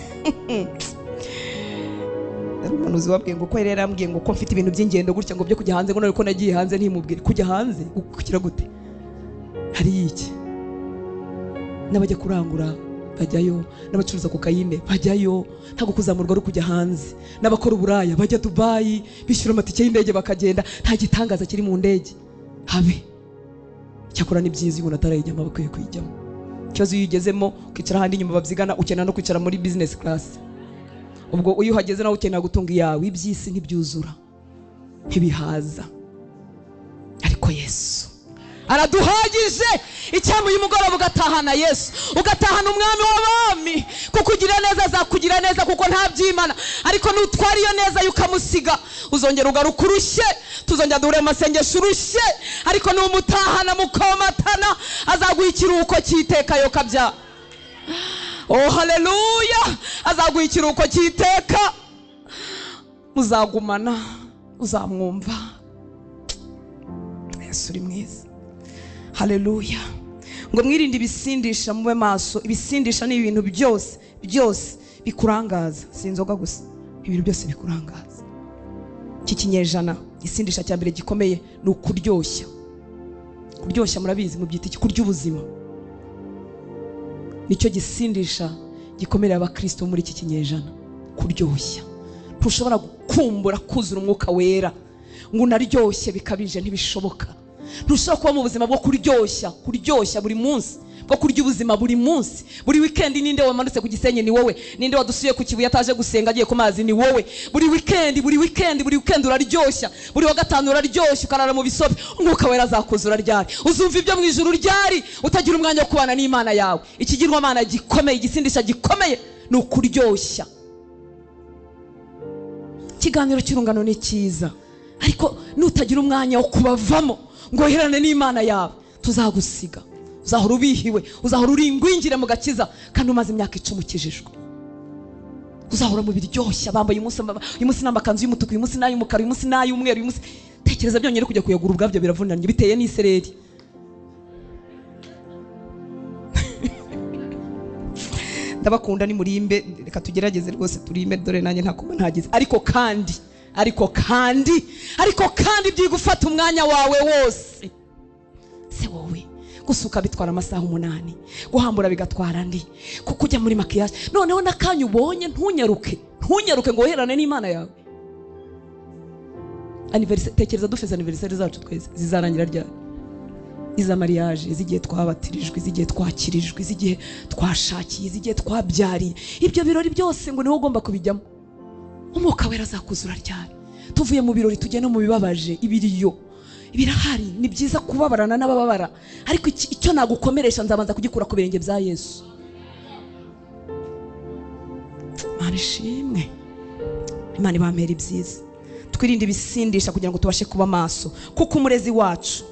Ari umuhanuzi wabwiye ngo ko yari yarambwiye ngo ko mfite ibintu by'ingendo gutya ngo byo kujya hanze, ngo none ko nagiye hanze ntimubwire. Kujya hanze kugira gute? Hari iki? N'abajya kurangura bajyayo, n'abacuruza kokayine bajyayo, ntabwo kuzamurwa ari kujya hanze. N'abakora uburaya bajya Dubai, bishyura amatike y'indege bakagenda, nta gitangaza kiri mu ndege. Habe cyakora ni byiza umuntu atarayijyamo bakwiye kuyijyamo. Ikibazo iyo ugezemo ukicara ahandi inyuma babyigana, ukenera no kwicara muri business class. Ubwo iyo uhageze nawe ukenera gutunga iyawe. Iby'isi ntibyuzura, ntibihaza, ariko Yesu araduhagije. Icyampa uyu mugoroba ugatahana Yesu, ugatahana umwami w'abami, kuko ugira neza azakugira neza, kuko nta byimana. Ariko nutwara iyo neza ukamusiga, uzongera ugaruka urushye, tuzongera duhure amasengesho urushye. Ariko numutahana mukomatana, azaguha ikiruhuko cy'iteka yo kabya. Oh haleluya, azaguha ikiruhuko cy'iteka, muzagumana, uzamwumva. Yesu uri mwiza. Haleluya. Ngo mwirinde ibisindisha, mube maso. Ibisindisha ni ibintu byose byose bikurangaza, si inzoga gusa, ibintu byose bikurangaza. Iki kinyejana isindisha cya mbere gikomeye ni ukuryoshya. Kuryoshya murabizi, mubyita iki? Kurya ubuzima. Nicyo gisindisha gikomerera abakristo muri iki kinyejana, kuryoshya. Ntushobora gukumbura kuzura umwuka wera ngo unaryoshye bikabije, ntibishoboka. Ntushobora kuba mu buzima bwo kuryoshya, kuryoshya buri munsi, bwo kurya ubuzima buri munsi, buri weekend. Ninde wamanutse ku Gisenyi? Ni wowe. Ninde wadusuye ku Kibuye ataje gusenga agiye ku mazi? Ni wowe. Buri weekend, buri weekend, buri weekend uraryoshya, buri wa gatanu uraryoshya, ukarara mu bisobe. Umwuka wera azakuzura ryari? Uzumva ibyo mu ijuru ryari utagira umwanya wo kubana n'Imana yawe? Ikigirwamana gikomeye, igisindisha gikomeye ni ukuryoshya. Ikiganiro cy'urungano ni cyiza, ariko nutagira umwanya wo kubavamo ngo uherane n'Imana yawe, tuzagusiga. Uzahora ubihiwe, uzahora uri ingwingire mu gakiza, kandi umaze imyaka 10 ukijijwe. Uzahora mu biryoshya, bambaye uyu munsi n'amakanzu y'umutuku, uyu munsi n'ay'umukara, uyu munsi n'ay'umweru, uyu munsi. Tekereza byonyine kujya kuyagura ubwabyo biravunanye, biteye n'isereri. Ndabakunda ni murimbe, reka tugerageze rwose turimbe, dore nanjye ntakoma ntagize. Ariko kandi, ariko kandi, ariko kandi byigufata umwanya wawe wose. Se wowe gusuka bitwara amasaha 8, guhambura bigatwara andi, kujya muri maquillage. Noneho nakanya ubonye ntunyaruke, ntunyaruke ngo woherane n'Imana yawe. Anniversaire, tekereza dufeze anniversaire zacu twese zizarangira ryari? Iza mariage, izigiye twabatirijwe, izigiye twakirijwe, izigiye twashakiye, izigiye twabyariye. Ibyo birori byose ngo niwe ugomba kubijyamo. Umwuka wera azakuzura ryari? Tuvuye mu birori tujye no mu bibabaje, ibiriyo birahari. Ni byiza kubabarana n'abababara, ariko icyo nagukomeresha nzabanza kugikura ku birenge bya Yesu. Imana ishimwe, Imana ibampera ibyiza. Twirinde ibisindisha kugira ngo tubashe kuba maso, kuko umurezi wacu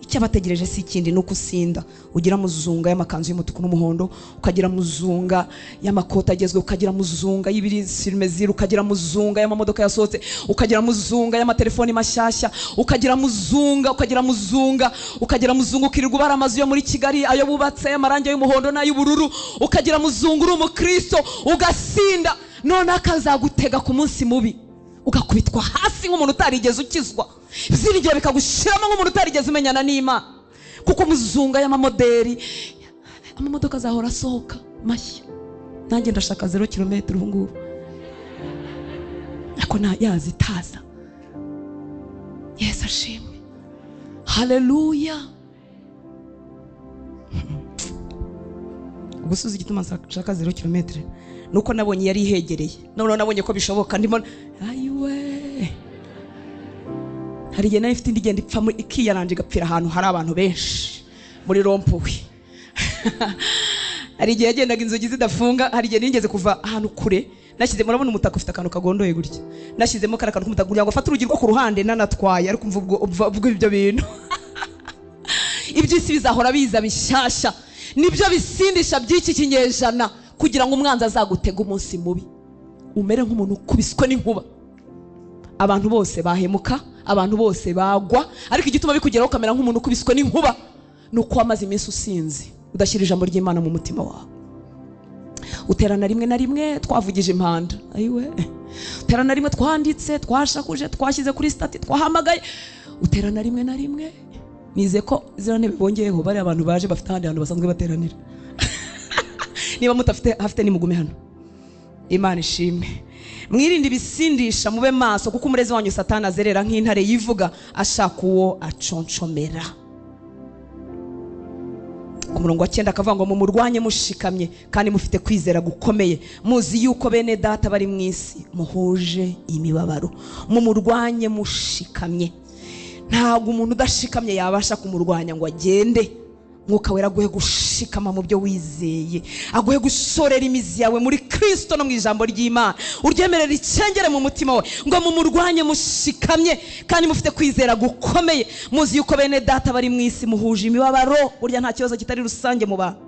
icyo abategereje si ikindi, ni uko usinda. Ugira muzunga y'amakanzu y'umutuku n'umuhondo, ukagira muzunga y'amakota agezweho, ukagira muzunga y'ibiri silmezir, ukagira muzunga y'amamodoka yasohotse, ukagira muzunga y'amatelefoni mashyashya, ukagira muzunga, ukagira muzunga, ukagira muzunga, ukirirwa ubara amazu yo muri Kigali ayo bubatse amarangi y'umuhondo n'ay'ubururu, ukagira muzunga uri umukristo, ugasinda. None akazagutega ku munsi mubi, ugakubitwa hasi nk'umuntu utarigeze ukizwa, ibyiringiro bikagushiramo nk'umuntu utarigeze umenyana n'Imana. Kuko muzunga y'amamoderi, amamodoka azahora asohoka mashya. Nanjye ndashaka 0 kilometero ubu ngubu, ariko yazitaza. Yesu ashimwe, haleluya. Gusuza igituma nshaka 0 kilometero nuko nabonye yari ihegereye, none nabonye ko bishoboka, ndimo ayiwe. Hari igihe nari mfite indi igenda ipfa ikiyaranje igapfira ahantu hari abantu benshi muri rompuwe. Hari igihe yagendaga inzugi zidafunga. Hari igihe nigeze kuva ahantu kure, nashyize, murabona umutaka ufite akantu kagondoye gutya, nashyizemo kara kantu k'umutaka kugira ngo afate urugi rwo ku ruhande, nanatwaye ariko umva ubwo ibyo bintu. Iby'isi bizahora biza bishyashya, nibyo bisindisha by'iki kinyejana, kugira ngo umwanzi azagutega umunsi mubi, umere nk'umuntu ukubiswe n'inkuba. Abantu bose bahemuka, abantu bose bagwa, ariko igituma bikugeraho ukamera nk'umuntu ukubiswe n'inkuba ni uko wamaze iminsi usinzi, udashyira ijambo ry'Imana mu mutima wawe. Uterana rimwe na rimwe twavugije impanda, ayiwe, Uterana rimwe twanditse, twashakuje, twashyize kuri stati, twahamagaye. Uterana rimwe na rimwe. Nize ko ziriya ntebe bongeyeho bari abantu baje bafite ahandi hantu basanzwe bateranira. Niba mutafite hafite nimugume hano. Imana ishimwe. Mwirinde ibisindisha, mube maso, kuko umurezi wanyu Satani azerera nk'intare yivuga ashaka uwo aconshomera. Ku murongo wa 9 akavuga ngo mumurwanye mushikamye kandi mufite kwizera gukomeye, muzi yuko bene data bari mu isi muhuje imibabaro. Mumurwanye mushikamye. Ntabwo umuntu udashikamye yabasha kumurwanya ngo agende. Mwuka Wera aguhe gushikama mu byo wizeye, aguhe gushorera imizi yawe muri Kristo no mu ijambo ry'Imana, uryemerera icengere mu mutima we, ngo mumurwanye mushikamye kandi mufite kwizera gukomeye, muzi yuko bene data bari mu isi muhuje imibabaro. Burya nta kibazo kitari rusange mu bantu.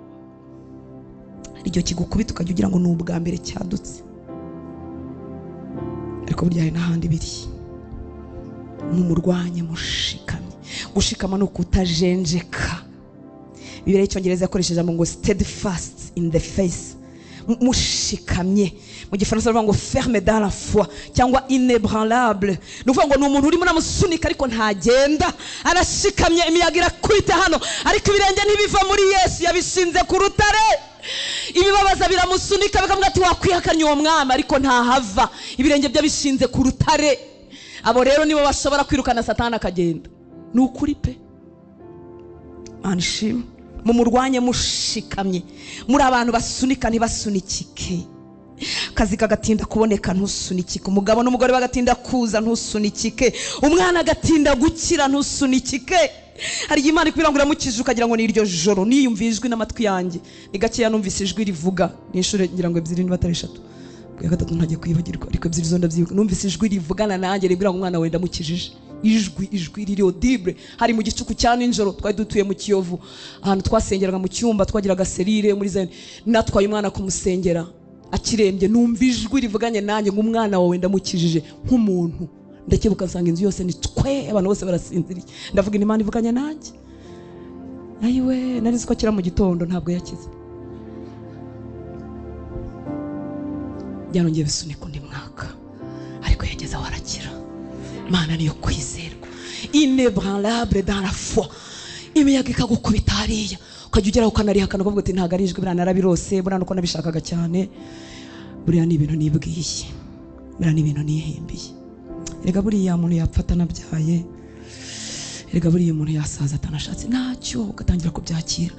Iryo kigukubita ukajya ugira ngo ni ubwa mbere cyadutse, ariko burya hari n'ahandi biri. Mumurwanye mushikamye. Gushikama ni ukutajenjeka. Bibiliya y'Icyongereza yakoresheje ijambo ngo steadfast in the face, mushikamye. Mu Gifaransa bavuga ngo ferme dans la foi cyangwa inébranlable. Ni ukuvuga ngo ni umuntu urimo uramusunika ariko ntagenda, arashikamye. Imiyaga irakubita hano ariko ibirenge ntibiva muri Yesu, yabishinze ku rutare. Ibibabaza biramusunika bikavuga ati wakwihakanye uwo mwami, ariko ntahava, ibirenge bye bishinze ku rutare. Abo rero nibo bashobora kwirukana Satani akagenda. Ni ukuri pe. Imana ishimwe. Mumurwanye mushikamye. Muri abantu basunika ntibasunikike. Akazi kagatinda kuboneka ntusunikike. Umugabo n'umugore bagatinda kuza ntusunikike. Umwana agatinda gukira ntusunikike. Hari Imana ikubwira ngo uramukije ukagira ngo ni iryo joro. Niyumviye ijwi n'amatwi yanjye. Ni gakeya numvise ijwi rivuga. Ni inshuro ngira ngo 2 niba atari 3. Bwa gatatu ntagiye kwibagirwa, ariko 2 zo ndabyibuka. Numvise ijwi rivugana nanjye ribwira ngo umwana wenda mukijije. Ijwi riri audible. Hari mu gicuku cya nijoro, twari dutuye mu Kiyovu, ahantu twasengeraga mu cyumba, twagiraga serire muri Zion. Natwaye umwana kumusengera akirembye, numva ijwi rivuganye nanjye ngo umwana wawe ndamukijije nk'umuntu. Ndakebuka nsanga inzu yose ni twe, abantu bose barasinziriye. Ndavuga Imana ivuganye nanjye. Ayiwe, nari nzi ko akira mu gitondo, ntabwo yakize. Byarongeye bisunika undi mwaka, ariko yageze aho arakira. Imana niyo kwizerwa, inébranlable dans la foi. Imiyaga ikagukubita hariya ukajya ugeraho ukanarihakana ukavuga uti ntabwo ari ijwi, buriya narabirose, buriya nuko nabishakaga cyane, buriya ni ibintu nibwiye, buriya ni ibintu nihimbiye. Erega buriya umuntu yapfa atanabyaye, erega buriya umuntu yasaza atanashatse, ntacyo, ugatangira kubyakira.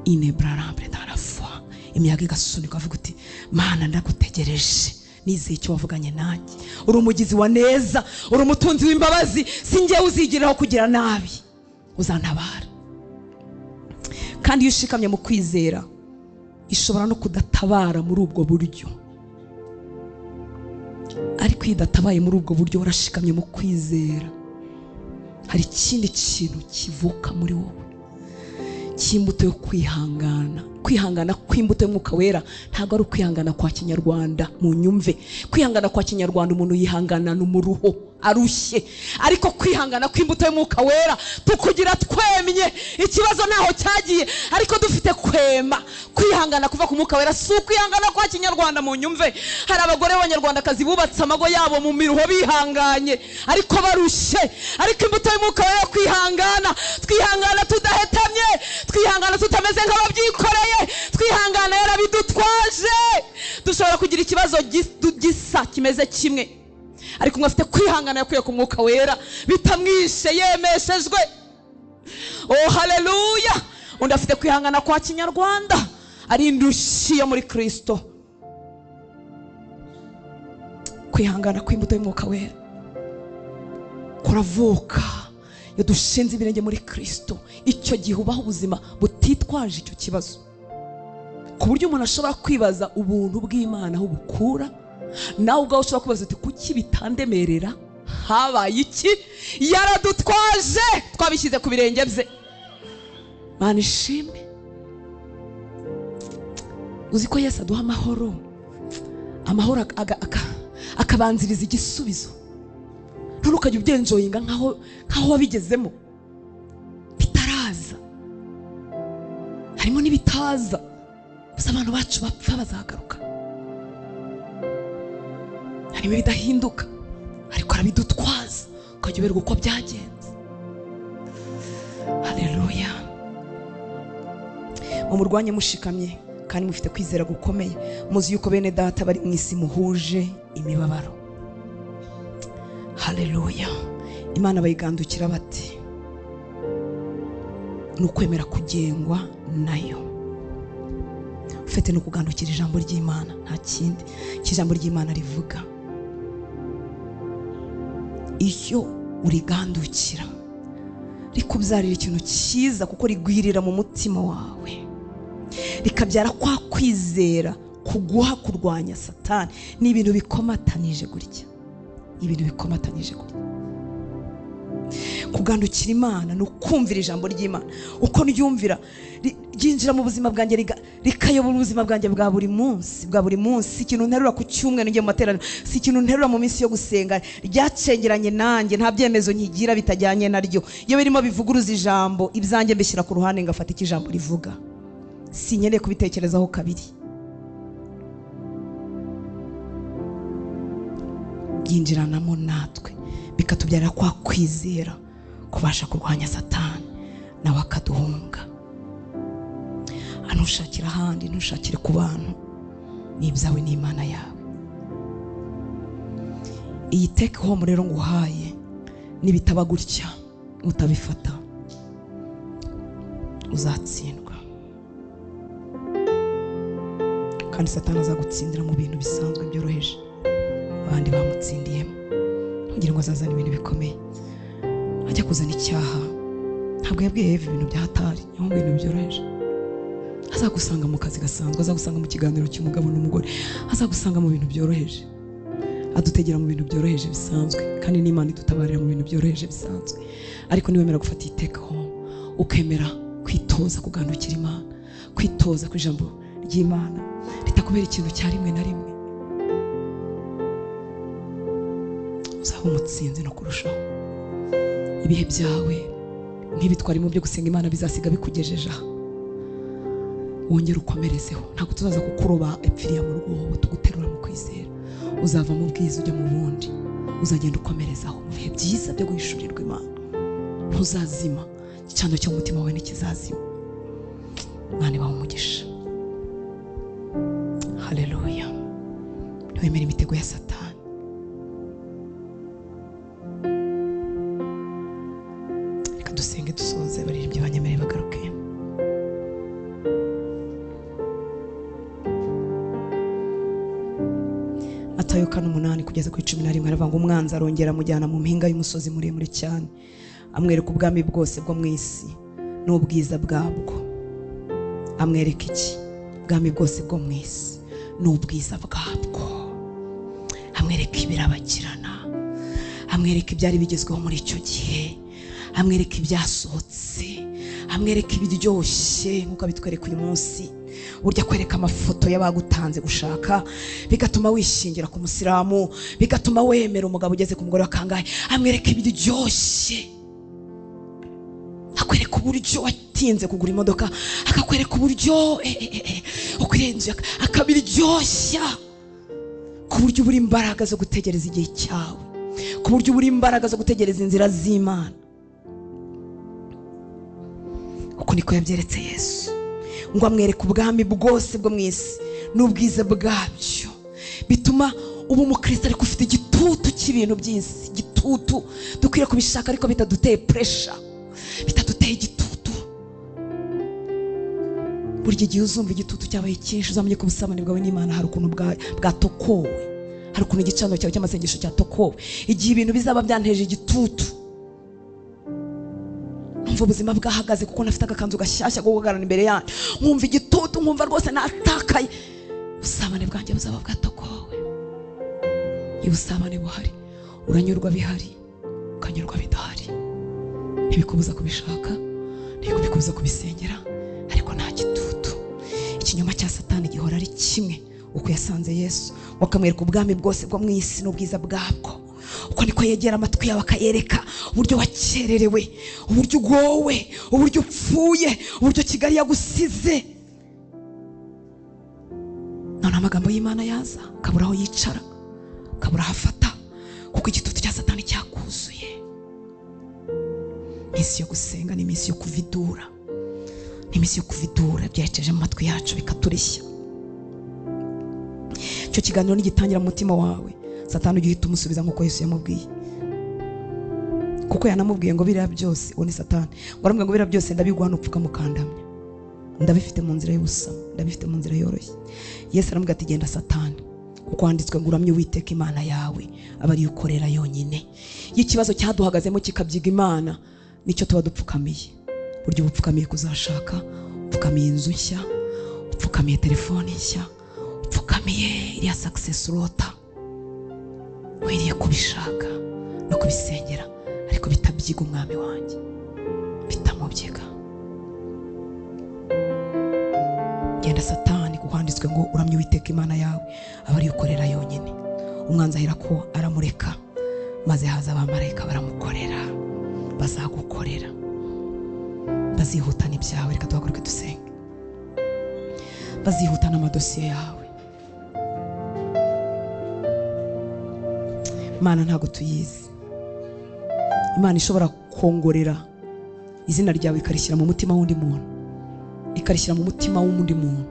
Inébranlable dans la foi. Imiyaga igasunika ukavuga uti Mana ndagutegereje, nizeye icyo wavuganye nanjye, uri umugizi wa neza, uri umutunzi w'imbabazi, si njyewe uzigiraho kugira nabi, uzantabara. Kandi iyo ushikamye mu kwizera, ishobora no kudatabara muri ubwo buryo, ariko iyo idatabaye muri ubwo buryo warashikamye mu kwizera, hari ikindi kintu kivuka muri wowe cy'imbuto yo kwihangana. Kwihangana kw'imbuto y'Umwuka Wera ntabwo ari ukwihangana kwa Kinyarwanda, mu nyumve. Kwihangana kwa Kinyarwanda umuntu yihangana n'umuruho arushye, ariko kwihangana kw'imbuto y'Umwuka Wera tukugira twemye. Ikibazo ntaho cyagiye, ariko dufite kwema. Kwihangana kuva ku Mwuka Wera si ukwihangana kwa Kinyarwanda, mu nyumve. Hari abagore b'Abanyarwandakazi bubatse amago yabo mu miruho bihanganye ariko barushye, ariko imbuto y'Umwuka Wera kwihangana, twihangana tudahetamye, twihangana tutameze nk'ababyikoreye, twihangana yarabidutwaje. Dushobora kugira ikibazo gisa kimeze kimwe, ariko umwe afite kwihangana yakuye ku Mwuka Wera bitamwishe, yemeshejwe. Oh haleluya! Undi afite kwihangana kwa Kinyarwanda, ari indushyi yo muri Kristo. Kwihangana kw'imbuto y'Umwuka Wera kuravuka iyo dushinze ibirenge muri Kristo. Icyo gihe ubaho ubuzima butitwaje icyo kibazo, ku buryo umuntu ashobora kwibaza ubuntu bw'Imana aho bukura. Nawe ubwawe ushobora kwibaza uti kuki bitandemerera, habaye iki? Yaradutwaje, twabishyize ku birenge bye. Mana ishimwe. Uzi ko Yesu aduha amahoro, amahoro akabanziriza igisubizo. None ukajya ubyenjoyinga nkaho wabigezemo bitaraza. Harimo n'ibitaza, gusa abantu bacu bapfa bazagaruka. Harimo ibidahinduka, ariko arabidutwaza ukajya uberwa uko byagenze. Haleluya. Mumurwanye mushikamye kandi mufite kwizera gukomeye, muzi yuko bene data bari mu isi muhuje imibabaro. Haleluya. Imana bayigandukira bati ni ukwemera kugengwa nayo. Ufite no kugandukira ijambo ry'Imana, nta kindi ijambo ry'Imana rivuga. Iyo urigandukira rikubyarira ikintu cyiza, kuko rigwirira mu mutima wawe, rikabyara kwa kwizera kuguha kurwanya Satani. Ni ibintu bikomatanije gutya, ibintu bikomatanije gutya. Kugandukira Imana ni ukumvira ijambo ry'Imana. Uko ryumvira ryinjira mu buzima bwanjye, rikayobora ubuzima bwanjye bwa buri munsi, bwa buri munsi. Ikintu nterura ku cyumweru ngiye mu materaniro, si ikintu nterura mu minsi yo gusenga, ryacengeranye nanjye, nta byemezo nkigira bitajyanye naryo. Iyo birimo bivuguruza ijambo, ibyanjye mbishyira ku ruhande ngafata icyo ijambo rivuga. Sinkeneye kubitekerezaho kabiri. Byinjiranamo natwe bikatubyarira kwa kwizera kubasha kurwanya Satani nawe akaduhunga. Ntushakira ahandi, ntushakire ku bantu, ni ibyawe n'Imana yawe. Iyi take home rero nguhaye, nibitaba gutya utabifata uzatsindwa, kandi Satani azagutsindira mu bintu bisanzwe byoroheje abandi bamutsindiyemo. Ntugire ngo azazana ibintu bikomeye. Ajya kuzana icyaha, ntabwo yabwiye Eva ibintu bya hatari, yamubwiye ibintu byoroheje. Azagusanga mu kazi gasanzwe, azagusanga mu kiganiro cy'umugabo n'umugore, azagusanga mu bintu byoroheje. Adutegera mu bintu byoroheje bisanzwe, kandi n'Imana idutabarira mu bintu byoroheje bisanzwe. Ariko niwemera gufata iteka home, ukemera kwitoza kugandukira Imana, kwitoza ku ijambo ry'Imana ritakubera ikintu cya rimwe na rimwe, uzaba umutsinzi no kurushaho. Ibihe byawe nk'ibitwarimo byo gusenga Imana bizasiga bikugejeje aha, wongere ukomerezeho. Ntabwo tuzaza kukuroba epfiriya mu rwobo, tuguterura mu kwizera. Uzava mu bwiza ujya mu bundi, uzagenda ukomerezaho mu bihe byiza byo guhishurirwa Imana. Ntuzazima, igicaniro cyo mu mutima wawe ntikizazima. Imana ibahe umugisha. Haleluya. Ntiwemere imitego ya Satani. Reka dusenge dusoze, baririmbyi banyemerere bagaruke. Matayo 8 kugeza kuri 11 aravuga ngo umwanzi arongera amujyana mu mpinga y'umusozi muremure cyane, amwereka ubwami bwose bwo mu isi n'ubwiza bwabwo. Amwereka iki? Ubwami bwose bwo mu isi n'ubwiza bwabwo. Amwereka ibirabagirana, amwereka ibyari bigezweho muri icyo gihe, amwereka ibyasohotse, amwereka ibiryoshye nk'uko abitwereka uyu munsi. Burya kwereka amafoto y'abagutanze gushaka bigatuma wishingira ku musilamu, bigatuma wemera umugabo ugeze ku mugore wa kangahe. Amwereka ibiryoshye, akwereka uburyo watinze kugura imodoka, akakwereka uburyo ukwiriye inzu, akabiryoshya ku buryo ubura imbaraga zo gutegereza igihe cyawe, ku buryo ubura imbaraga zo gutegereza inzira z'Imana. Uko niko yabyeretse Yesu, ngo amwereke ubwami bwose bwo mu isi n'ubwiza bwabyo. Bituma uba umukristo ariko ufite igitutu cy'ibintu by'isi, igitutu dukwiriye kubishaka ariko bitaduteye pressure, bitaduteye igitutu. Burya igihe uzumva igitutu cyabaye cyinshi, uzamenye ko ubusabane bwawe n'Imana hari ukuntu bwatokowe, hari ukuntu igicaniro cyawe cy'amasengesho cyatokowe. Igihe ibintu bizaba byanteje igitutu, nkumva ubuzima bwahagaze kuko nafite agakanzu gashyashya ko guhagarara imbere yanyu, nkumva igitutu, nkumva rwose natakaye, ubusabane bwanjye buzaba bwatokowe. Iyo ubusabane buhari, uranyurwa bihari, ukanyurwa bidahari. Ntibikubuza kubishaka, ntibikubuza kubisengera, ariko nta gitutu. Ikinyoma cya Satani gihora ari kimwe. Uko yasanze Yesu, wakamwereka ubwami bwose bwo mu isi n'ubwiza bwabwo, uko niko yegera amatwi yawe akayereka uburyo wakererewe, uburyo ugowe, uburyo upfuye, uburyo Kigali yagusize. None amagambo y'Imana yaza akabura aho yicara, ukabura hafata kuko igitutu cya Satani cyakuzuye. Iminsi yo gusenga ni iminsi yo kuvidura, ni iminsi yo kuvidura byerekeje mu matwi yacu bikaturishya. Icyo kiganiro nigitangira mu mutima wawe, Satani ujye uhita umusubiza nk'uko Yesu yamubwiye, kuko yanamubwiye ngo biriya byose, uwo ni Satani, ngo aramubwira ngo biriya byose ndabiguha nupfuka mukandamya, ndabifite mu nzira y'ubusa, ndabifite mu nzira yoroshye. Yesu aramubwira ati genda Satani, kuko handitswe ngo uramye Uwiteka Imana yawe aba ariyo ukorera yonyine. Iyo ikibazo cyaduhagazemo kikabyiga Imana, nicyo tuba dupfukamiye. Buryo ubupfukamiye kuzashaka, upfukamiye inzu nshya, upfukamiye telefone nshya, upfukamiye iriya success urota, wiriye kubishaka no kubisengera, ariko bitabyiga umwami wanjye, bitamubyiga. Genda Satani, kuko handitswe ngo uramye Uwiteka Imana yawe aba ariyo ukorera yonyine. Umwanzi ahera ko aramureka, maze haza abamarayika baramukorera, bazagukorera, bazihutana ibyawe. Reka duhaguruke dusenge. Bazihutana amadosiye yawe. Imana ntabwo tuyizi. Imana ishobora kongorera izina ryawe ikarishyira mu mutima w'undi muntu, ikarishyira mu mutima w'undi muntu.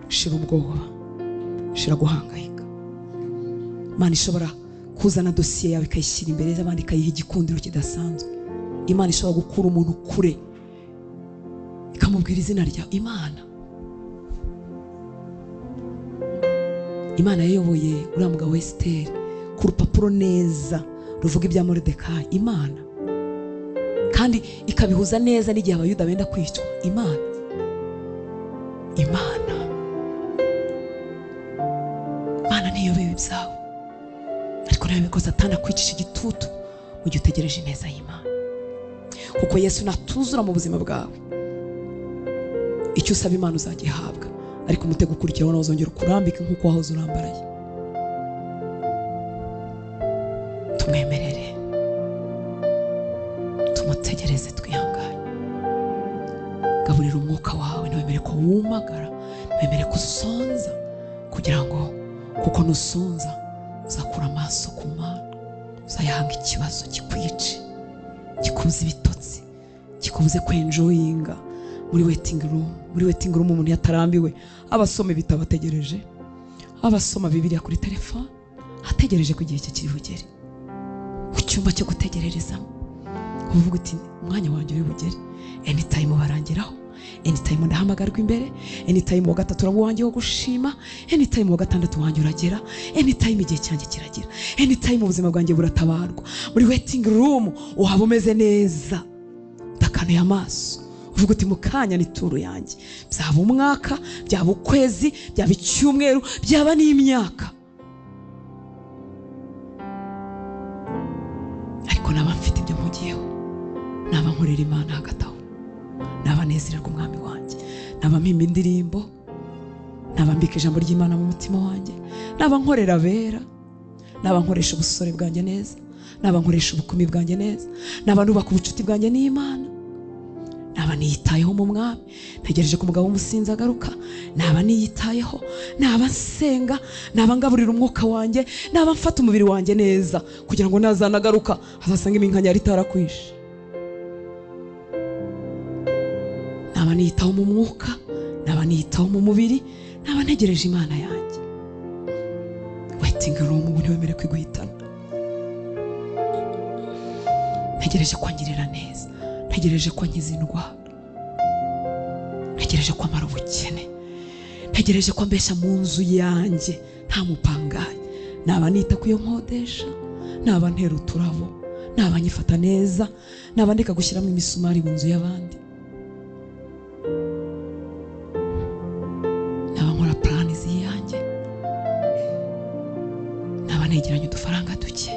Shira ubwoba, shira guhangayika. Imana ishobora kuzana dosiye yawe ikayishyira imbere y'abandi, ikayiha igikundiro kidasanzwe. Imana ishobora gukura umuntu kure ikamubwira izina ryawe. Imana yayoboye uriya mugabo Esiteri ku rupapuro neza ruvuga ibya Moridekayi. Imana kandi ikabihuza neza n'igihe Abayuda benda kwicwa. Imana ntiyobewe ibyawe, ariko nawe ko Satani akwicisha igitutu mu gihe utegereje ineza y'Imana. Kuko Yesu natuzura mu buzima bwawe, icyo usaba Imana uzagihabwa, ariko umutego ukurikiraho nawe uzongera ukurambike nk'uko wahoze urambaraye. Tumwemerere, tumutegereze twihanganye. Gaburira umwuka wawe, ntiwemere ko wumagara, ntiwemere ko usonza, kugira ngo kuko nusonza uzakura amaso ku Mana, uzayahanga ikibazo kikwice, kikubuze ibitotsi, kikubuze kwenjoyinga muri waiting room. Muri waiting room umuntu yatarambiwe abasoma ibitabo ategereje, abasoma Bibiliya kuri telefone ategereje ko igihe cye kiri bugere. Mu cyumba cyo gutegererezamo uvuga uti umwanya wanjye uri bugere, anytime barangeraho, anytime ndahamagarwa imbere, anytime wa gatatu uraba uwanjye wo gushima, anytime wa gatandatu wanjye uragera, anytime igihe cyanjye kiragera, anytime ubuzima bwanjye buratabarwa. Muri waiting room uhaba umeze neza, udakanuye amaso, uvuga uti mu kanya ni turu yanjye. Byaba umwaka, byaba ukwezi, byaba icyumweru, byaba n'imyaka, ariko naba mfite ibyo mpugiyeho, naba nkorera Imana hagati aho, naba nezererwa umwami wanjye, naba mpimba indirimbo, naba mbika ijambo ry'Imana mu mutima wanjye, naba nkorera abera, naba nkoresha ubusore bwanjye neza, naba nkoresha ubukumi bwanjye neza, naba nubaka ubucuti bwanjye n'Imana, naba niyitayeho mu mwami, ntegereje ko umugabo w'umusinzi agaruka, naba niyitayeho, naba nsenga, naba ngaburira umwuka wanjye, naba mfata umubiri wanjye neza, kugira ngo nazanagaruka azasanga iminkanyari itarakwishe. Naba niyitaho mu mwuka, naba niyitaho mu mubiri, naba ntegereje Imana yanjye. Waiting room ubu ntiwemere kwiguhitana. Ntegereje kwangirira neza, ntegereje ko nkiza indwara, ntegereje ko amara ubukene, ntegereje ko ambesha mu nzu yanjye nta mupangayi. Naba nita ku yo nkodesha, naba ntera uturabo, naba nyifata neza, naba ndeka gushyiramo imisumari mu nzu y'abandi, naba nkora plani z'iyanjye, naba negeranya udufaranga duke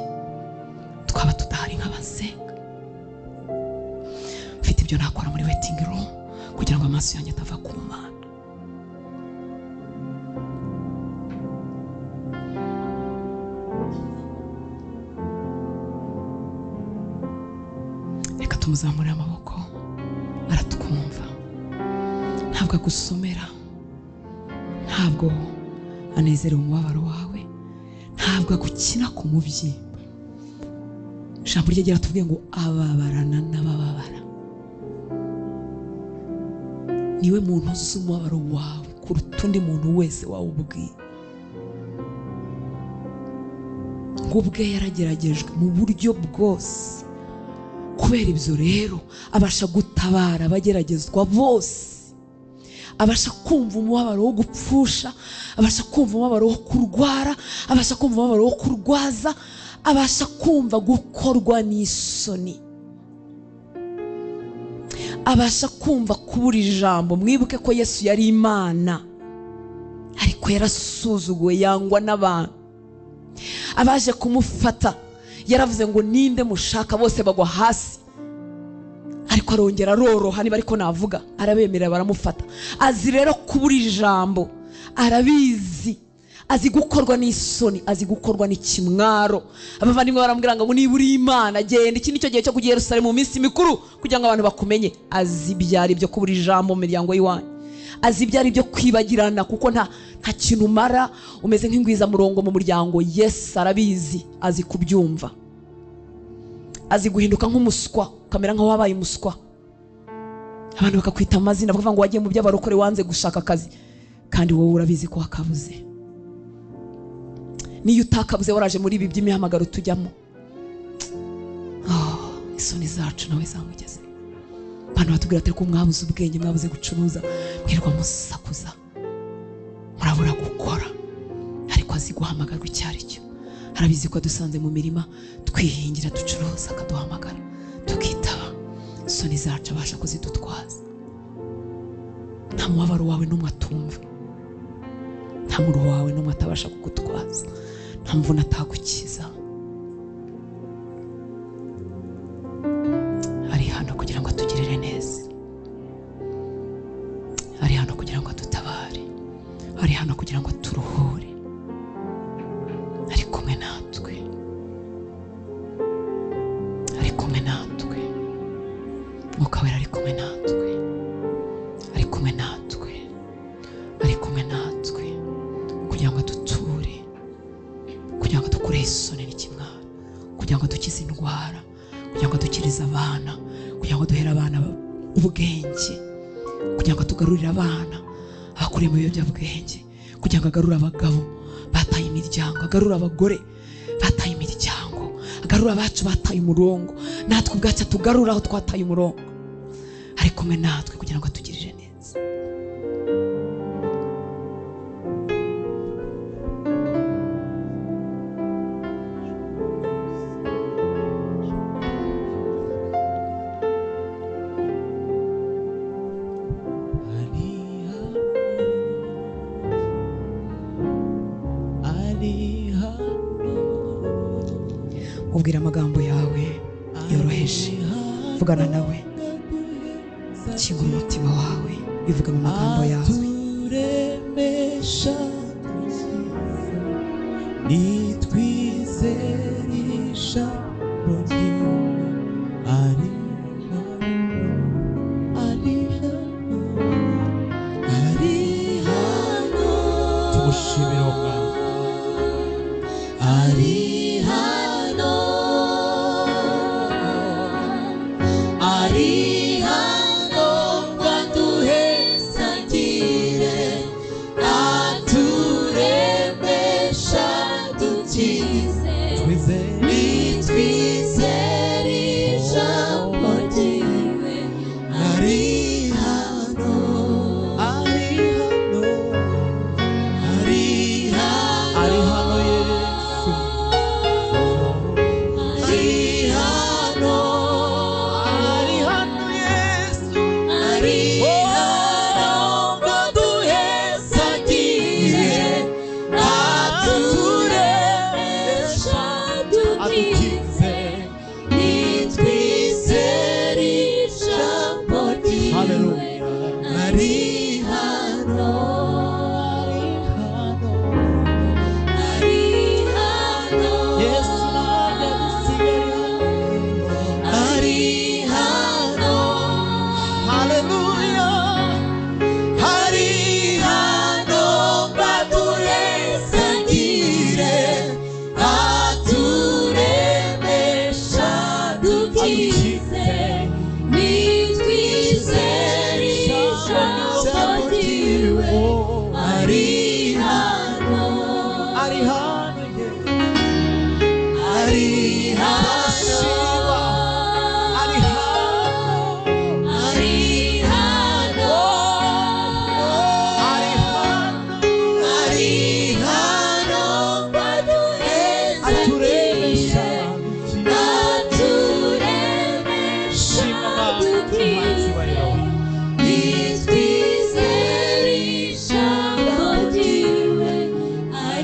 twaba tudahari nk'abasenga. Mfite ibyo nakora muri waiting room kugira ngo amaso yanjye atava ku Mana. Reka tumuzamure amaboko, aratwumva. Ntabwo agusomera, ntabwo anezerewe umubabaro wawe, Ntabwo agukina ku mubyimba. Ijambo rye riratubwiye ngo ababarana n'abababara. Niwe muntu uzi umubabaro wawe kuruta undi muntu wese wawubwiye. Ngo ubwe yarageragejwe mu buryo bwose. Kubera ibyo rero abasha gutabara abageragezwa bose. Abasha kumva umubabaro wo gupfusha, abasha kumva umubabaro wo kurwara, abasha kumva umubabaro wo kurwaza, abasha kumva gukorwa n'isoni, abasha kumva kubura ijambo. Mwibuke ko Yesu yari Imana, ariko yarasuzuguwe yangwa n'abantu. Abaje kumufata yaravuze ngo ninde mushaka, bose bagwa hasi, ariko arongera aroroha, niba ariko navuga, arabemerera baramufata. Azi rero kubura ijambo, arabizi, azi gukorwa n'isoni, azi gukorwa n'ikimwaro. Abavandimwe baramubwira ngo niba uri Imana genda, iki nicyo gihe cyo kujya i Yerusalemu mu minsi mikuru kugira ngo abantu bakumenye. Azi ibyari byo kubura ijambo mu miryango y'iwanyu, azi ibyari byo kwibagirana, kuko nta kintu umara, umeze nk'ingwizamurongo mu muryango. Yesu arabizi, azi kubyumva, azi guhinduka nk'umuswa, ukamera nk'aho wabaye umuswa, abantu bakakwita amazina, bakavuga ngo wagiye mu by'abarokore wanze gushaka akazi, kandi wowe urabizi ko wakabuze. Niyo utakabuze waraje muri ibi by'imihamagaro tujyamo, isoni zacu nawe zamugeze. Abantu batubwira ati ko mwabuze ubwenge, mwabuze gucuruza, mwirwa musakuza, murabura gukora. Ariko azi guhamagarwa icyo ari cyo. Arabizi ko dusanze mu mirima twihingira, ducuruza, akaduhamagara tukitaba. Isoni zacu abasha kuzidutwaza. Nta mubabaro wawe n'umwe atumva, nta muruho wawe n'umwe atabasha kugutwaza, nta mvune atagukiza. Ari hano kugira ngo atugirire neza, ari hano kugira ngo adutabare, ari hano kugira ngo aturuhure. Ari kumwe natwe, ari kumwe natwe. Mwuka Wera ari kumwe natwe, ari kumwe natwe, ari kumwe natwe, kugira ngo aduture, kugira ngo dukure isoni n'ikimwaro, kugira ngo dukize indwara, kugira ngo dukirize abana, kugira ngo duhere abana ubwenge, kugira ngo tugarurire abana abakuriye mu biyobyabwenge, kugira ngo agarure abagabo bataye imiryango, agarure abagore bataye imiryango, agarure abacu bataye umurongo, natwe ubwacu tugarure aho twataye umurongo. Ari kumwe natwe kugira ngo atugirire neza. Ubwira amagambo yawe yoroheje, vugana nawe, kingura umutima wawe, bivuga mu magambo yawe. Aturemesha nitwizerisha ari ari ari hano, tumushimire Umwami ari hano, ari hano ngo aduhezagire, aturemesha dukize, nitwizere ijambo ryiwe. Ari hano, ari hano, ari hano, ari hano Yesu,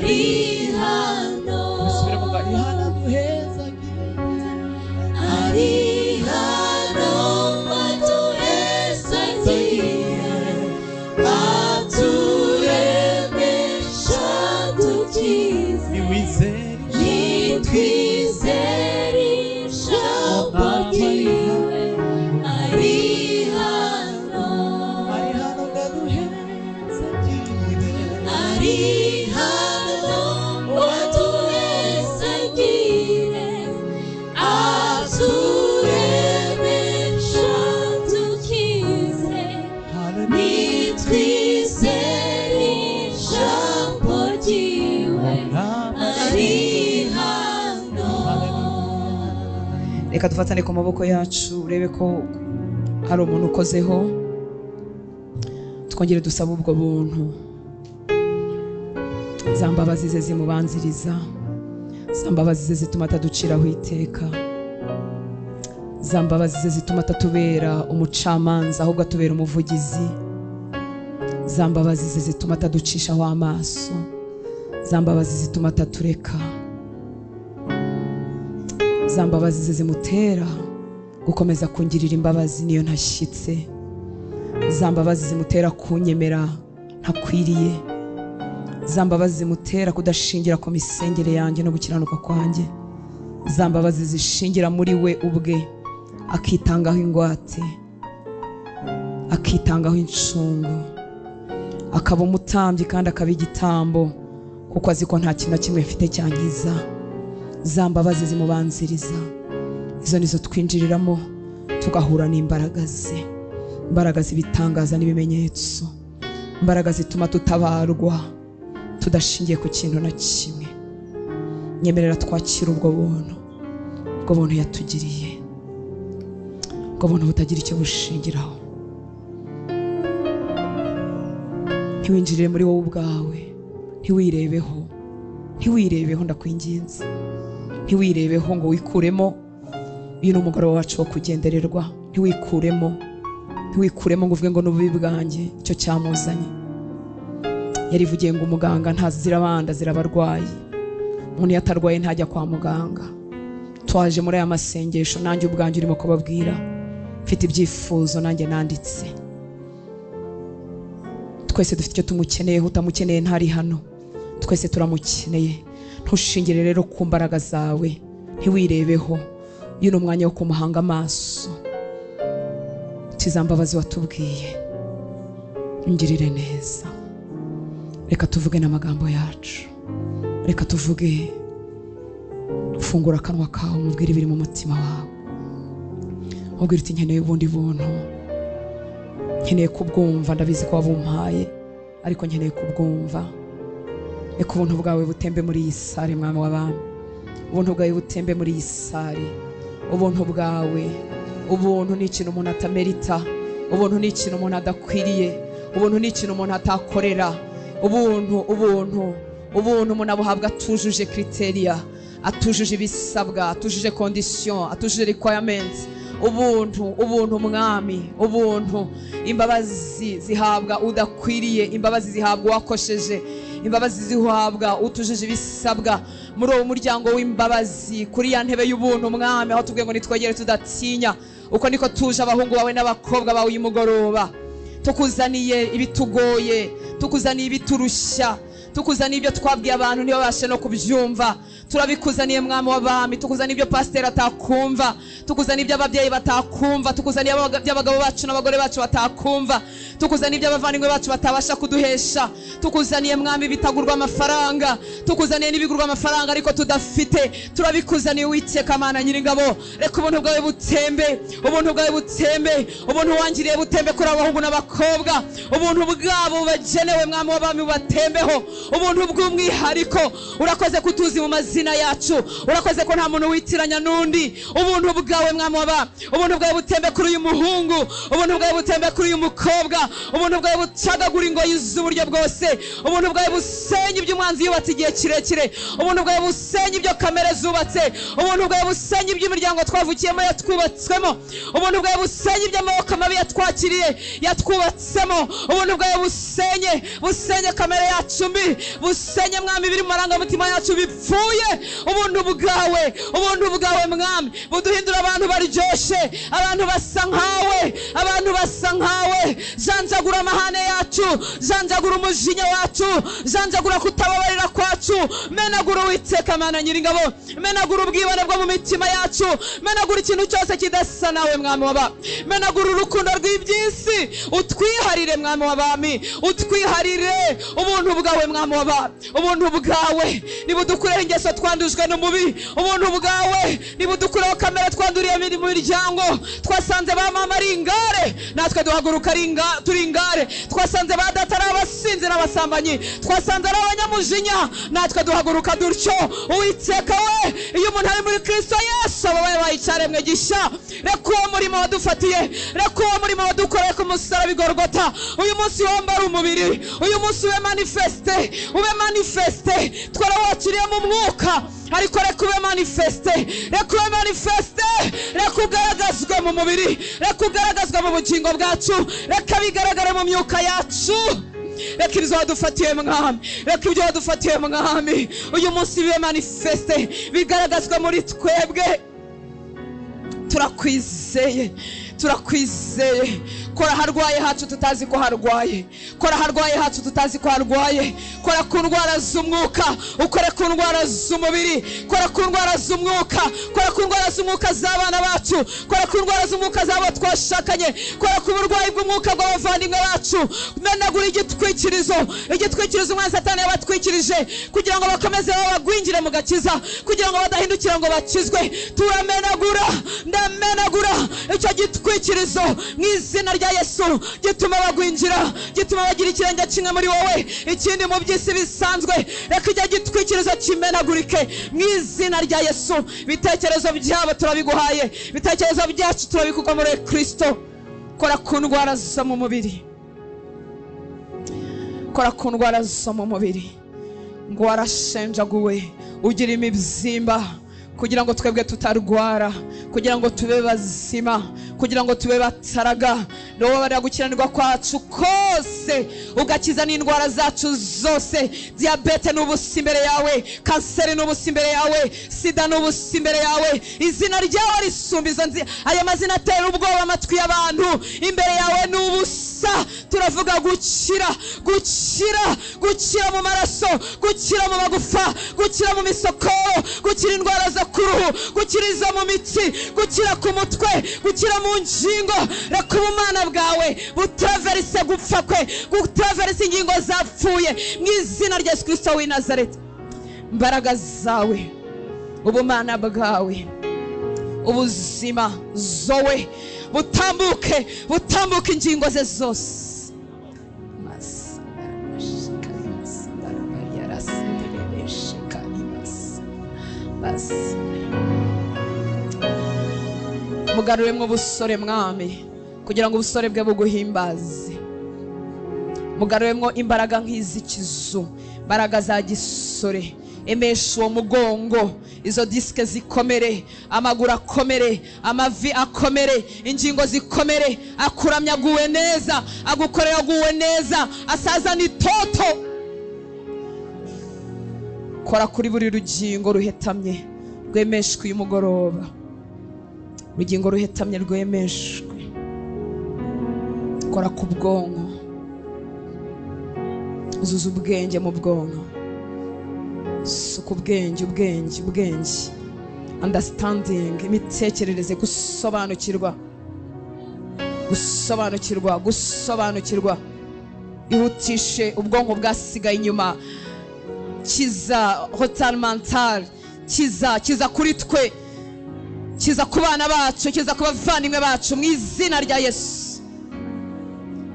Ari hano. Bisubiremo ngo ari hano aduhezagire. Ari hano aduhezagire, aturemesha dukize. Niwizere. Nitwizere ijambo ryiwe, ari hano. Ari hano ngo aduhezagire. Ari hano aduhezagire, aturemesha dukize. Hallelujah. Nitwizere ijambo ryiwe, ari hano. Reka dufatane ku maboko yacu, urebe ko hari umuntu ukozeho. Twongere dusabe ubwo buntu, za mbabazi ze zimubanziriza, za mbabazi ze zituma ataduciraho iteka, za mbabazi ze zituma atatubera umucamanza ahubwo atubera umuvugizi, za mbabazi ze zituma ataducishaho amaso, za mbabazi zituma atatureka, za mbabazi ze zimutera gukomeza kungirira imbabazi niyo ntashyitse, za mbabazi zimutera kunyemera ntakwiriye, za mbabazi zimutera kudashingira ku misengere yanjye no gukiranuka kwanjye, za mbabazi zishingira muri we ubwe, akitangaho ingwate, akitangaho incungu, akaba umutambyi kandi akaba igitambo, kuko azi ko nta kintu na kimwe mfite cyangiza. Za mbabazi zimubanziriza, izo nizo twinjiriramo tugahura n'imbaraga ze, imbaraga z'ibitangaza n'ibimenyetso, imbaraga zituma tutabarwa tudashingiye ku kintu na kimwe. Nyemerera twakira ubwo buntu, ubwo buntu yatugiriye, ubwo buntu butagira icyo bushingiraho. Ntiwinjirire muri wowe ubwawe, ntiwirebeho, ntiwirebeho, ndakwinginze, ntiwirebeho ngo wikuremo. Uyu ni umugoroba wacu wo kugendererwa. Ntiwikuremo, ntiwikuremo ngo uvuge ngo n'ububi bwanjye icyo cyamuzanye. Yarivugiye ngo umuganga ntazira abandi, azira abarwayi. Umuntu iyo atarwaye ntajya kwa muganga. Twaje muri aya masengesho, nanjye ubwanjye urimo kubabwira, mfite ibyifuzo nanjye nanditse. Twese dufite icyo tumukeneye, utamukeneye ntari hano. Twese turamukeneye. Ntushingire rero ku mbaraga zawe, ntiwirebeho. Uyu ni umwanya wo kumuhanga amaso. Tizambabazi watubwiye, ngirire neza. Reka tuvuge n'amagambo yacu, reka tuvuge. Fungura akanwa kawe, umubwire ibiri mu mutima wawe, umubwire uti nkeneye ubundi buntu, nkeneye kubwumva, ndabizi ko wabumpaye ariko nkeneye kubwumva. Reka ubuntu bwawe butembe muri iyi sare, mwami w'abami. Ubuntu bwawe butembe muri iyi sare. Ubuntu bwawe, ubuntu ni ikintu umuntu atamerita, ubuntu ni ikintu umuntu adakwiriye, ubuntu ni ikintu umuntu atakorera. Ubuntu, ubuntu, ubuntu umuntu abuhabwa atujuje criteria, atujuje ibisabwa, atujuje condition, atujuje requirements. Ubuntu, ubuntu mwami, ubuntu. Imbabazi zihabwa udakwiriye, imbabazi zihabwa uwakosheje, imbabazi zihabwa utujuje ibisabwa. Muri uwo muryango w'imbabazi, kuri ya ntebe y'ubuntu mwami, aho tubwiye ngo nitwegere tudatinya, uko niko tuje abahungu bawe n'abakobwa bawe uyu mugoroba. Tukuzaniye ibitugoye, tukuzaniye ibiturushya, tukuzaniye ibyo twabwiye abantu ntibabashe no kubyumva. Turabikuzaniye mwami w'abami. Tukuzaniye ibyo pasiteri atakumva, tukuzaniye ibyo ababyeyi batakumva, tukuzaniye ibyo abagabo bacu n'abagore bacu batakumva, tukuzaniye ibyo abavandimwe bacu batabasha kuduhesha. Tukuzaniye mwami bitagurwa amafaranga, tukuzaniye n'ibigurwa amafaranga ariko tudafite. Turabikuzaniye Uwiteka Mana Nyiringabo. Reka ubuntu bwawe butembe, ubuntu bwawe butembe, ubuntu wangiriye butembe kuri abahungu n'abakobwa. Ubuntu bwabo bubagenewe mwami w'abami bubatembeho, ubuntu bw'umwihariko. Urakoze kutuzi mu mazina yacu, urakoze ko nta muntu witiranya n'undi. Ubuntu bwawe mwami w'abami, ubuntu bwawe butembe kuri uyu muhungu, ubuntu bwawe butembe kuri uyu mukobwa, ubuntu bwawe bucagagura ingoyi z'uburyo bwose, ubuntu bwawe busenya ibyo umwanzi yubatse igihe kirekire, ubuntu bwawe busenya ibyo kamere zubatse, ubuntu bwawe busenya ibyo imiryango twavukiyemo yatwubatswemo, ubuntu bwawe busenya ibyo amaboko mabi yatwakiriye yatwubatsemo, ubuntu bwawe busenye, busenye kamere yacu mbi, Busenye mwami biri mu marangamutima yacu bipfuye. Ubuntu bwawe, ubuntu bwawe mwami buduhindura abantu baryoshye, abantu basa nkawe, abantu basa nkawe. Janjagura amahane yacu, janjagura umujinya wacu, janjagura kutababarira kwacu. Menagura Uwiteka Mana Nyiringabo, menagura ubwibone bwo mu mitima yacu, menagura ikintu cyose kidasa nawe mwami w'abami, menagura urukundo rw'iby'isi, utwiharire mwami w'abami, utwiharire ubuntu bwawe mwami w'abami. Ubuntu bwawe nibudukureho ingeso twandujwe n'umubi, ubuntu bwawe nibudukureho kamere twanduriye mu miryango. Twasanze ba mama ari ingare, natwe duhaguruka turi ingare. Twasanze ba data ari abasinzi n'abasambanyi, twasanze ari abanyamujinya, natwe duhaguruka dutyo. Uwiteka we, iyo umuntu ari muri Kristo Yesu aba yabaye icyaremwe gishya. Reka uwo murimo wadufatiye, reka uwo murimo wadukoreye ku musaraba i Golgotha, uyu munsi wambara umubiri, uyu munsi ube manifeste, ube manifeste. Twarawakiriye mu mwuka, ariko reka ube manifeste, reka ube manifeste, reka ugaragazwe mu mubiri, reka ugaragazwe mu bugingo bwacu, reka bigaragare mu myuka yacu. Reka ibyo wadufatiye mwami, reka ibyo wadufatiye mwami, uyu munsi bibe manifeste, bigaragazwe muri twebwe. Turakwizeye, turakwizeye. Kora aharwaye hacu tutazi ko harwaye, kora aharwaye hacu tutazi ko harwaye. Kora ku ndwara z'umwuka, ukore ku ndwara z'umubiri, kora ku ndwara z'umwuka, kora ku ndwara z'umwuka z'abana bacu, kora ku ndwara z'umwuka z'abo twashakanye, kora ku burwayi bw'umwuka bw'abavandimwe bacu. Menagura igitwikirizo, igitwikirizo umwanzi Satani yabatwikirije kugira ngo bakomeze babagwingire mu gakiza, kugira ngo badahindukira ngo bakizwe. Turamenagura, ndamenagura icyo gitwikirizo mu izina rya Yesu, gituma bagwinjira, gituma bagira ikirenge kimwe muri wowe, ikindi mu by'isi bisanzwe. Reka icyo gitwikirizo kimenagurike mu izina rya Yesu. Ibitekerezo byabo turabiguhaye, ibitekerezo byacu turabikuga muri Kristo. Kora ku ndwara zo mu mubiri, kora ku ndwara zo mu mubiri. Ngo warashenjaguwe ugira imibyimba kugira ngo twebwe tutarwara, kugira ngo tube bazima, kugira ngo tube bataraga. Wowe gukiranirwa kwacu kose, ugakiza n'indwara zacu zose. Diyabete n'ubusa imbere yawe, kanseri n'ubusa imbere yawe, sida n'ubusa imbere yawe. Izina ryawe risumba izo nzi, ayo mazina atera ubwoba amatwi y'abantu, imbere yawe n'ubusa. Turavuga gukira, gukira, gukira mu maraso, gukira mu magufa, gukira mu misokoro, gukira indwara zo ku ruhu, gukira izo mu mitsi, gukira ku mutwe, gukira mu ngingo. Reka ubumana bwawe butaverise gupfa kwe, butaverise ingingo zapfuye mu izina rya Yesu Kristo w'i Nazareti. Imbaraga zawe, ubumana bwawe, ubuzima zowe butambuke, butambuke ingingo ze zose. Mugaruremwo ubusore mwami, kugira ngo ubusore bwe buguhimbaze. Mugaruremwo imbaraga nk'iz'ikizu, imbaraga za gisore. Emesha uwo mugongo, izo disike zikomere, amaguru akomere, amavi akomere, ingingo zikomere. Akuramya aguwe neza, agukorera aguwe neza, asazana itoto. Kora kuri buri rugingo ruhetamye rwemeshwe uyu mugoroba, urugingo ruhetamye rwemeshwe. Kora ku bwonko, uzuza ubwenge mu bwonko, suka ubwenge, ubwenge, ubwenge, understanding, imitekerereze, gusobanukirwa, gusobanukirwa, gusobanukirwa. Ihutishe ubwonko bwasigaye inyuma. Kiza retard mental, kiza, kiza kuri twe, kiza ku bana bacu, kiza ku bavandimwe bacu mu izina rya Yesu.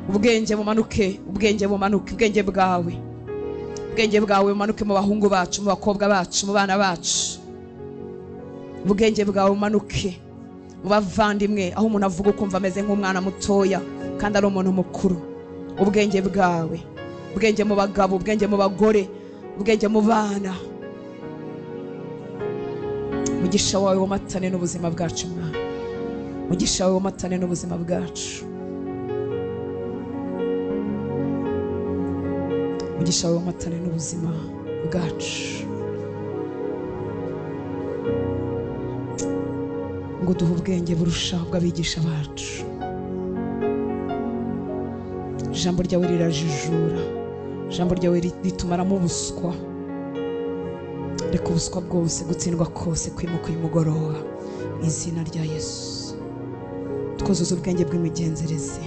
Ubwenge bumanuke, ubwenge bumanuke, ubwenge bwawe, ubwenge bwawe bumanuke mu bahungu bacu, mu bakobwa bacu, mu bana bacu. Ubwenge bwawe bumanuke mu bavandimwe, aho umuntu avuga ukumva ameze nk'umwana mutoya kandi ari umuntu mukuru. Ubwenge bwawe, ubwenge mu bagabo, ubwenge mu bagore, ubwenge mu bana. Mugisha wawe womatane n'ubuzima bwacu mwana, mugisha wawe womatane n'ubuzima bwacu. Umugisha wawe womatane n'ubuzima bwacu, ngo duhe ubwenge burushaho bw'abigisha bacu. Ijambo ryawe rirajijura, ijambo ryawe ritumaramo ubuswa. Reka ubuswa bwose, gutsindwa kose kwimuka uyu mugoroba mu izina rya Yesu. Twuzuze ubwenge bw'imigenzereze,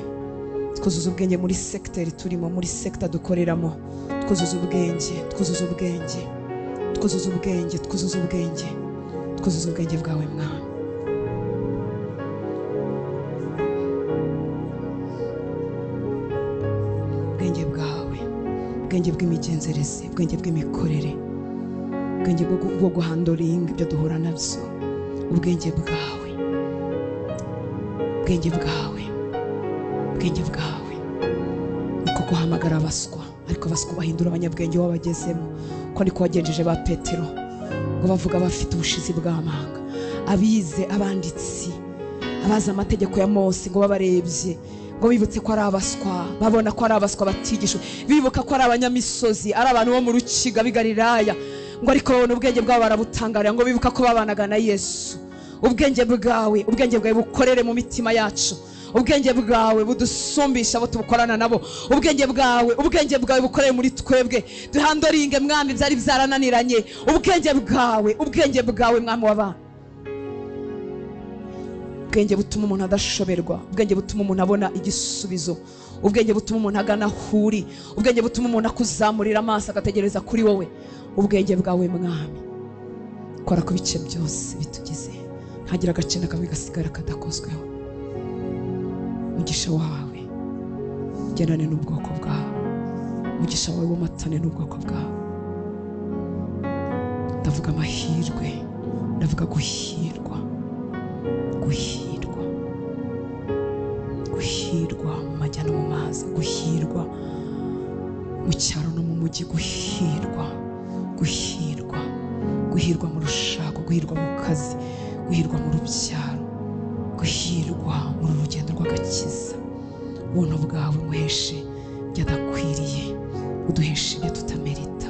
twuzuze ubwenge muri sekiteri turimo, muri sekita dukoreramo. Twuzuze ubwenge, twuzuze ubwenge, twuzuze ubwenge, twuzuze ubwenge, twuzuze ubwenge bwawe Mwami. Ubwenge bwawe, ubwenge bw'imigenzereze, ubwenge bw'imikorere, ubwenge bwo guhandoringa ibyo duhura nabyo. Ubwenge bwawe, ubwenge bwawe, ubwenge bwawe. Niko guhamagara abaswa, ariko abaswa bahindura abanyabwenge wabagezemo. Ko niko wagenjeje ba Petero, ngo bavuga bafite ubushizi bw'amanga, abize, abanditsi, abazi amategeko ya Mose, ngo babarebye ngo bibutse ko ari abaswa, babona ko ari abaswa batigishwe, bibuka ko ari abanyamisozi, ari abantu bo mu rukiga b'i Galilaya, ngo ariko babona ubwenge bwabo barabutangarira, ngo bibuka ko babanaga na Yesu. Ubwenge bwawe, ubwenge bwawe bukorere mu mitima yacu. Ubwenge bwawe budusumbisha abo tubukorana nabo. Ubwenge bwawe, ubwenge bwawe bukorere muri twebwe, duhandoringe Mwami byari byarananiranye. Ubwenge bwawe, ubwenge bwawe Mwami w'abantu. Ubwenge butuma umuntu adashoberwa, ubwenge butuma umuntu abona igisubizo, ubwenge butuma umuntu agana aho uri, ubwenge butuma umuntu akuzamurira amaso agategereza kuri wowe. Ubwenge bwawe Mwami, kora ku bice byose bitugize, ntagira agace na kamwe gasigara kadakozweho. Umugisha wawe ugendane n'ubwoko bwawe, umugisha wawe womatane n'ubwoko bwawe. Ndavuga amahirwe, ndavuga guhirwa, guhirwa, guhirwa mu majya no mu mazi, guhirwa mu cyaro no mu mujyi, guhirwa, guhirwa, guhirwa mu rushako, guhirwa mu kazi, guhirwa mu rubyaro, guhirwa muri rugendo rw'agakiza. Ubuntu bwawe muheshe byadakwiriye, uduheshe ibyo tutamerita.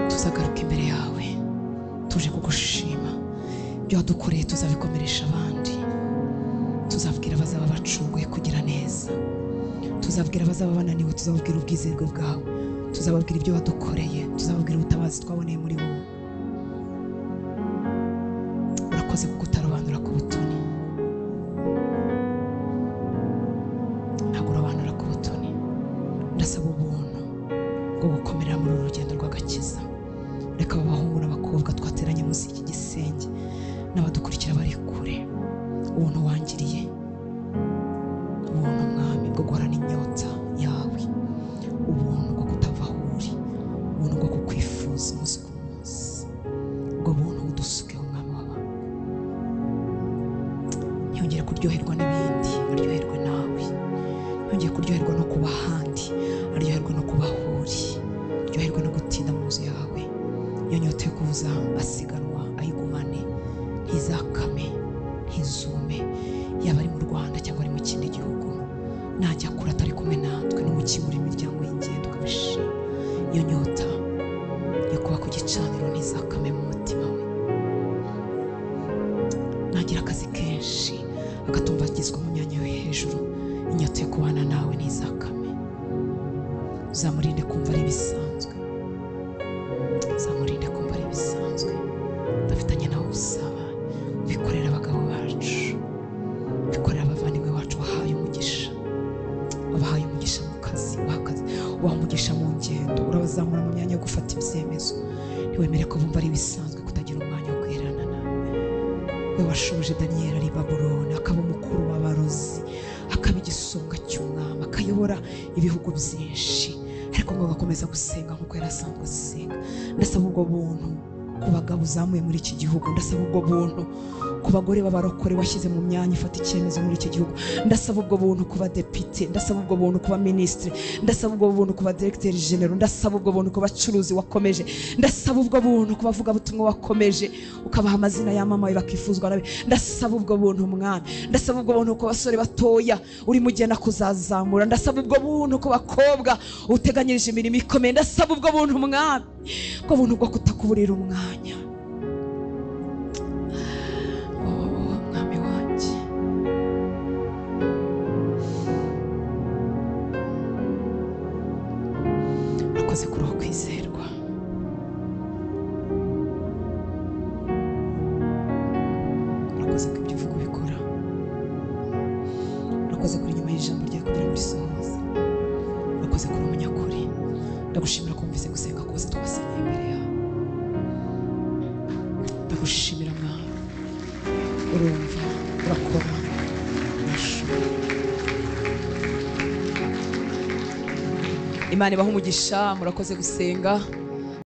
Tuzagaruka imbere yawe tuje kugushima. Ibyo wadukoreye tuzabikomeresha abandi. Tuzabwira abazaba bacunguye kugira neza, tuzabwira abazaba bananiwe, tuzababwira ubwizerwe bwawe, tuzababwira ibyo wadukoreye, tuzababwira ubutabazi twaboneye muri wowe. Urakoze kuko utarobanura ku butoni, ntabwo urobanura ku butoni. Ndasaba ubuntu bwo gukomerera muri uru rugendo rw'agakiza. Reka aba bahungu n'abakobwa twateranye munsi y'iki gisenge n'abadukurikira bari kure, ubuntu wangiriye, ubuntu Mwami bwo guhorana inyota yawe, ubuntu bwo kutava aho uri, ubuntu bwo kukwifuza umunsi ku munsi. Ubwo buntu budusukeho Mwami w'abantu. Ntiyongere kuryoherwa n'ibindi, aryoherwe nawe. Ntiyongere kuryoherwa no kuba ahandi, aryoherwe no kuba aho uri, aryoherwe no gutinda mu nzu yawe. Iyo nyota yo kuza asiganwa ayigumane, ntizakame, ntizume, yaba ari mu Rwanda cyangwa ari mu kindi gihugu. Najya kure atari kumwe natwe, n'umukingura imiryango y'ingendo ukabishima. Iyo nyota yo kuba ku gicaniro ntizakame mu mutima we. Nagira akazi kenshi agatumbagizwa mu myanya yo hejuru, inyota yo kubana nawe ntizakame. Uzamurinde kumva ari ibisanzwe, uzamurinde kumva ari ibisanzwe. Dafitanye nawe ubusabane, bikorera abagabo bacu, bikorera abavandimwe bacu wahaye umugisha, wabahaye umugisha mu kazi, ubaha umugisha mu ngendo, urabazamura mu myanya yo gufata ibyemezo. Ntiwemere ko bumva ari ibisanzwe kutagira umwanya wo kwihererana nawe. We washoboje Daniyeli ari i Babuloni, akaba umukuru w'abarozi, akaba igisonga cy'umwami, akayobora ibihugu byinshi, ariko ngo agakomeza gusenga nk'uko yari asanzwe asenga. Ndasaba ubwo buntu ku bagabo uzamuye muri iki gihugu, ndasaba ubwo buntu ku bagore b'abarokore washyize mu myanya ifata icyemezo muri iki gihugu, ndasaba ubwo buntu ku badepite, ndasaba ubwo buntu ku baminisitiri, ndasaba ubwo buntu ku badiregiteri genero, ndasaba ubwo buntu ku bacuruzi wakomeje, ndasaba ubwo buntu ku bavugabutumwa wakomeje ukabaha amazina yamamaye bakifuzwa nabi, ndasaba ubwo buntu Mwami, ndasaba ubwo buntu ku basore batoya urimo ugenda kuzazamura, ndasaba ubwo buntu ku bakobwa uteganyirije imirimo ikomeye, ndasaba ubwo buntu Mwami, ubwo buntu bwo kutakuburira umwanya. Mwami wanjye, urakoze kuri uwo kwizerwa. Urakoze ko ibyo uvuga ubikora, urakoze kuri nyuma y'ijambo ryawe kugira ngo urisohoze, urakoze kuri umunyakuri. Ndagushimira ko wumvise gusenga kose twasengeye imbere yawe. Ndagushimira Mwami, urumva, urakora, urashobora. Imana ibahe umugisha, murakoze gusenga.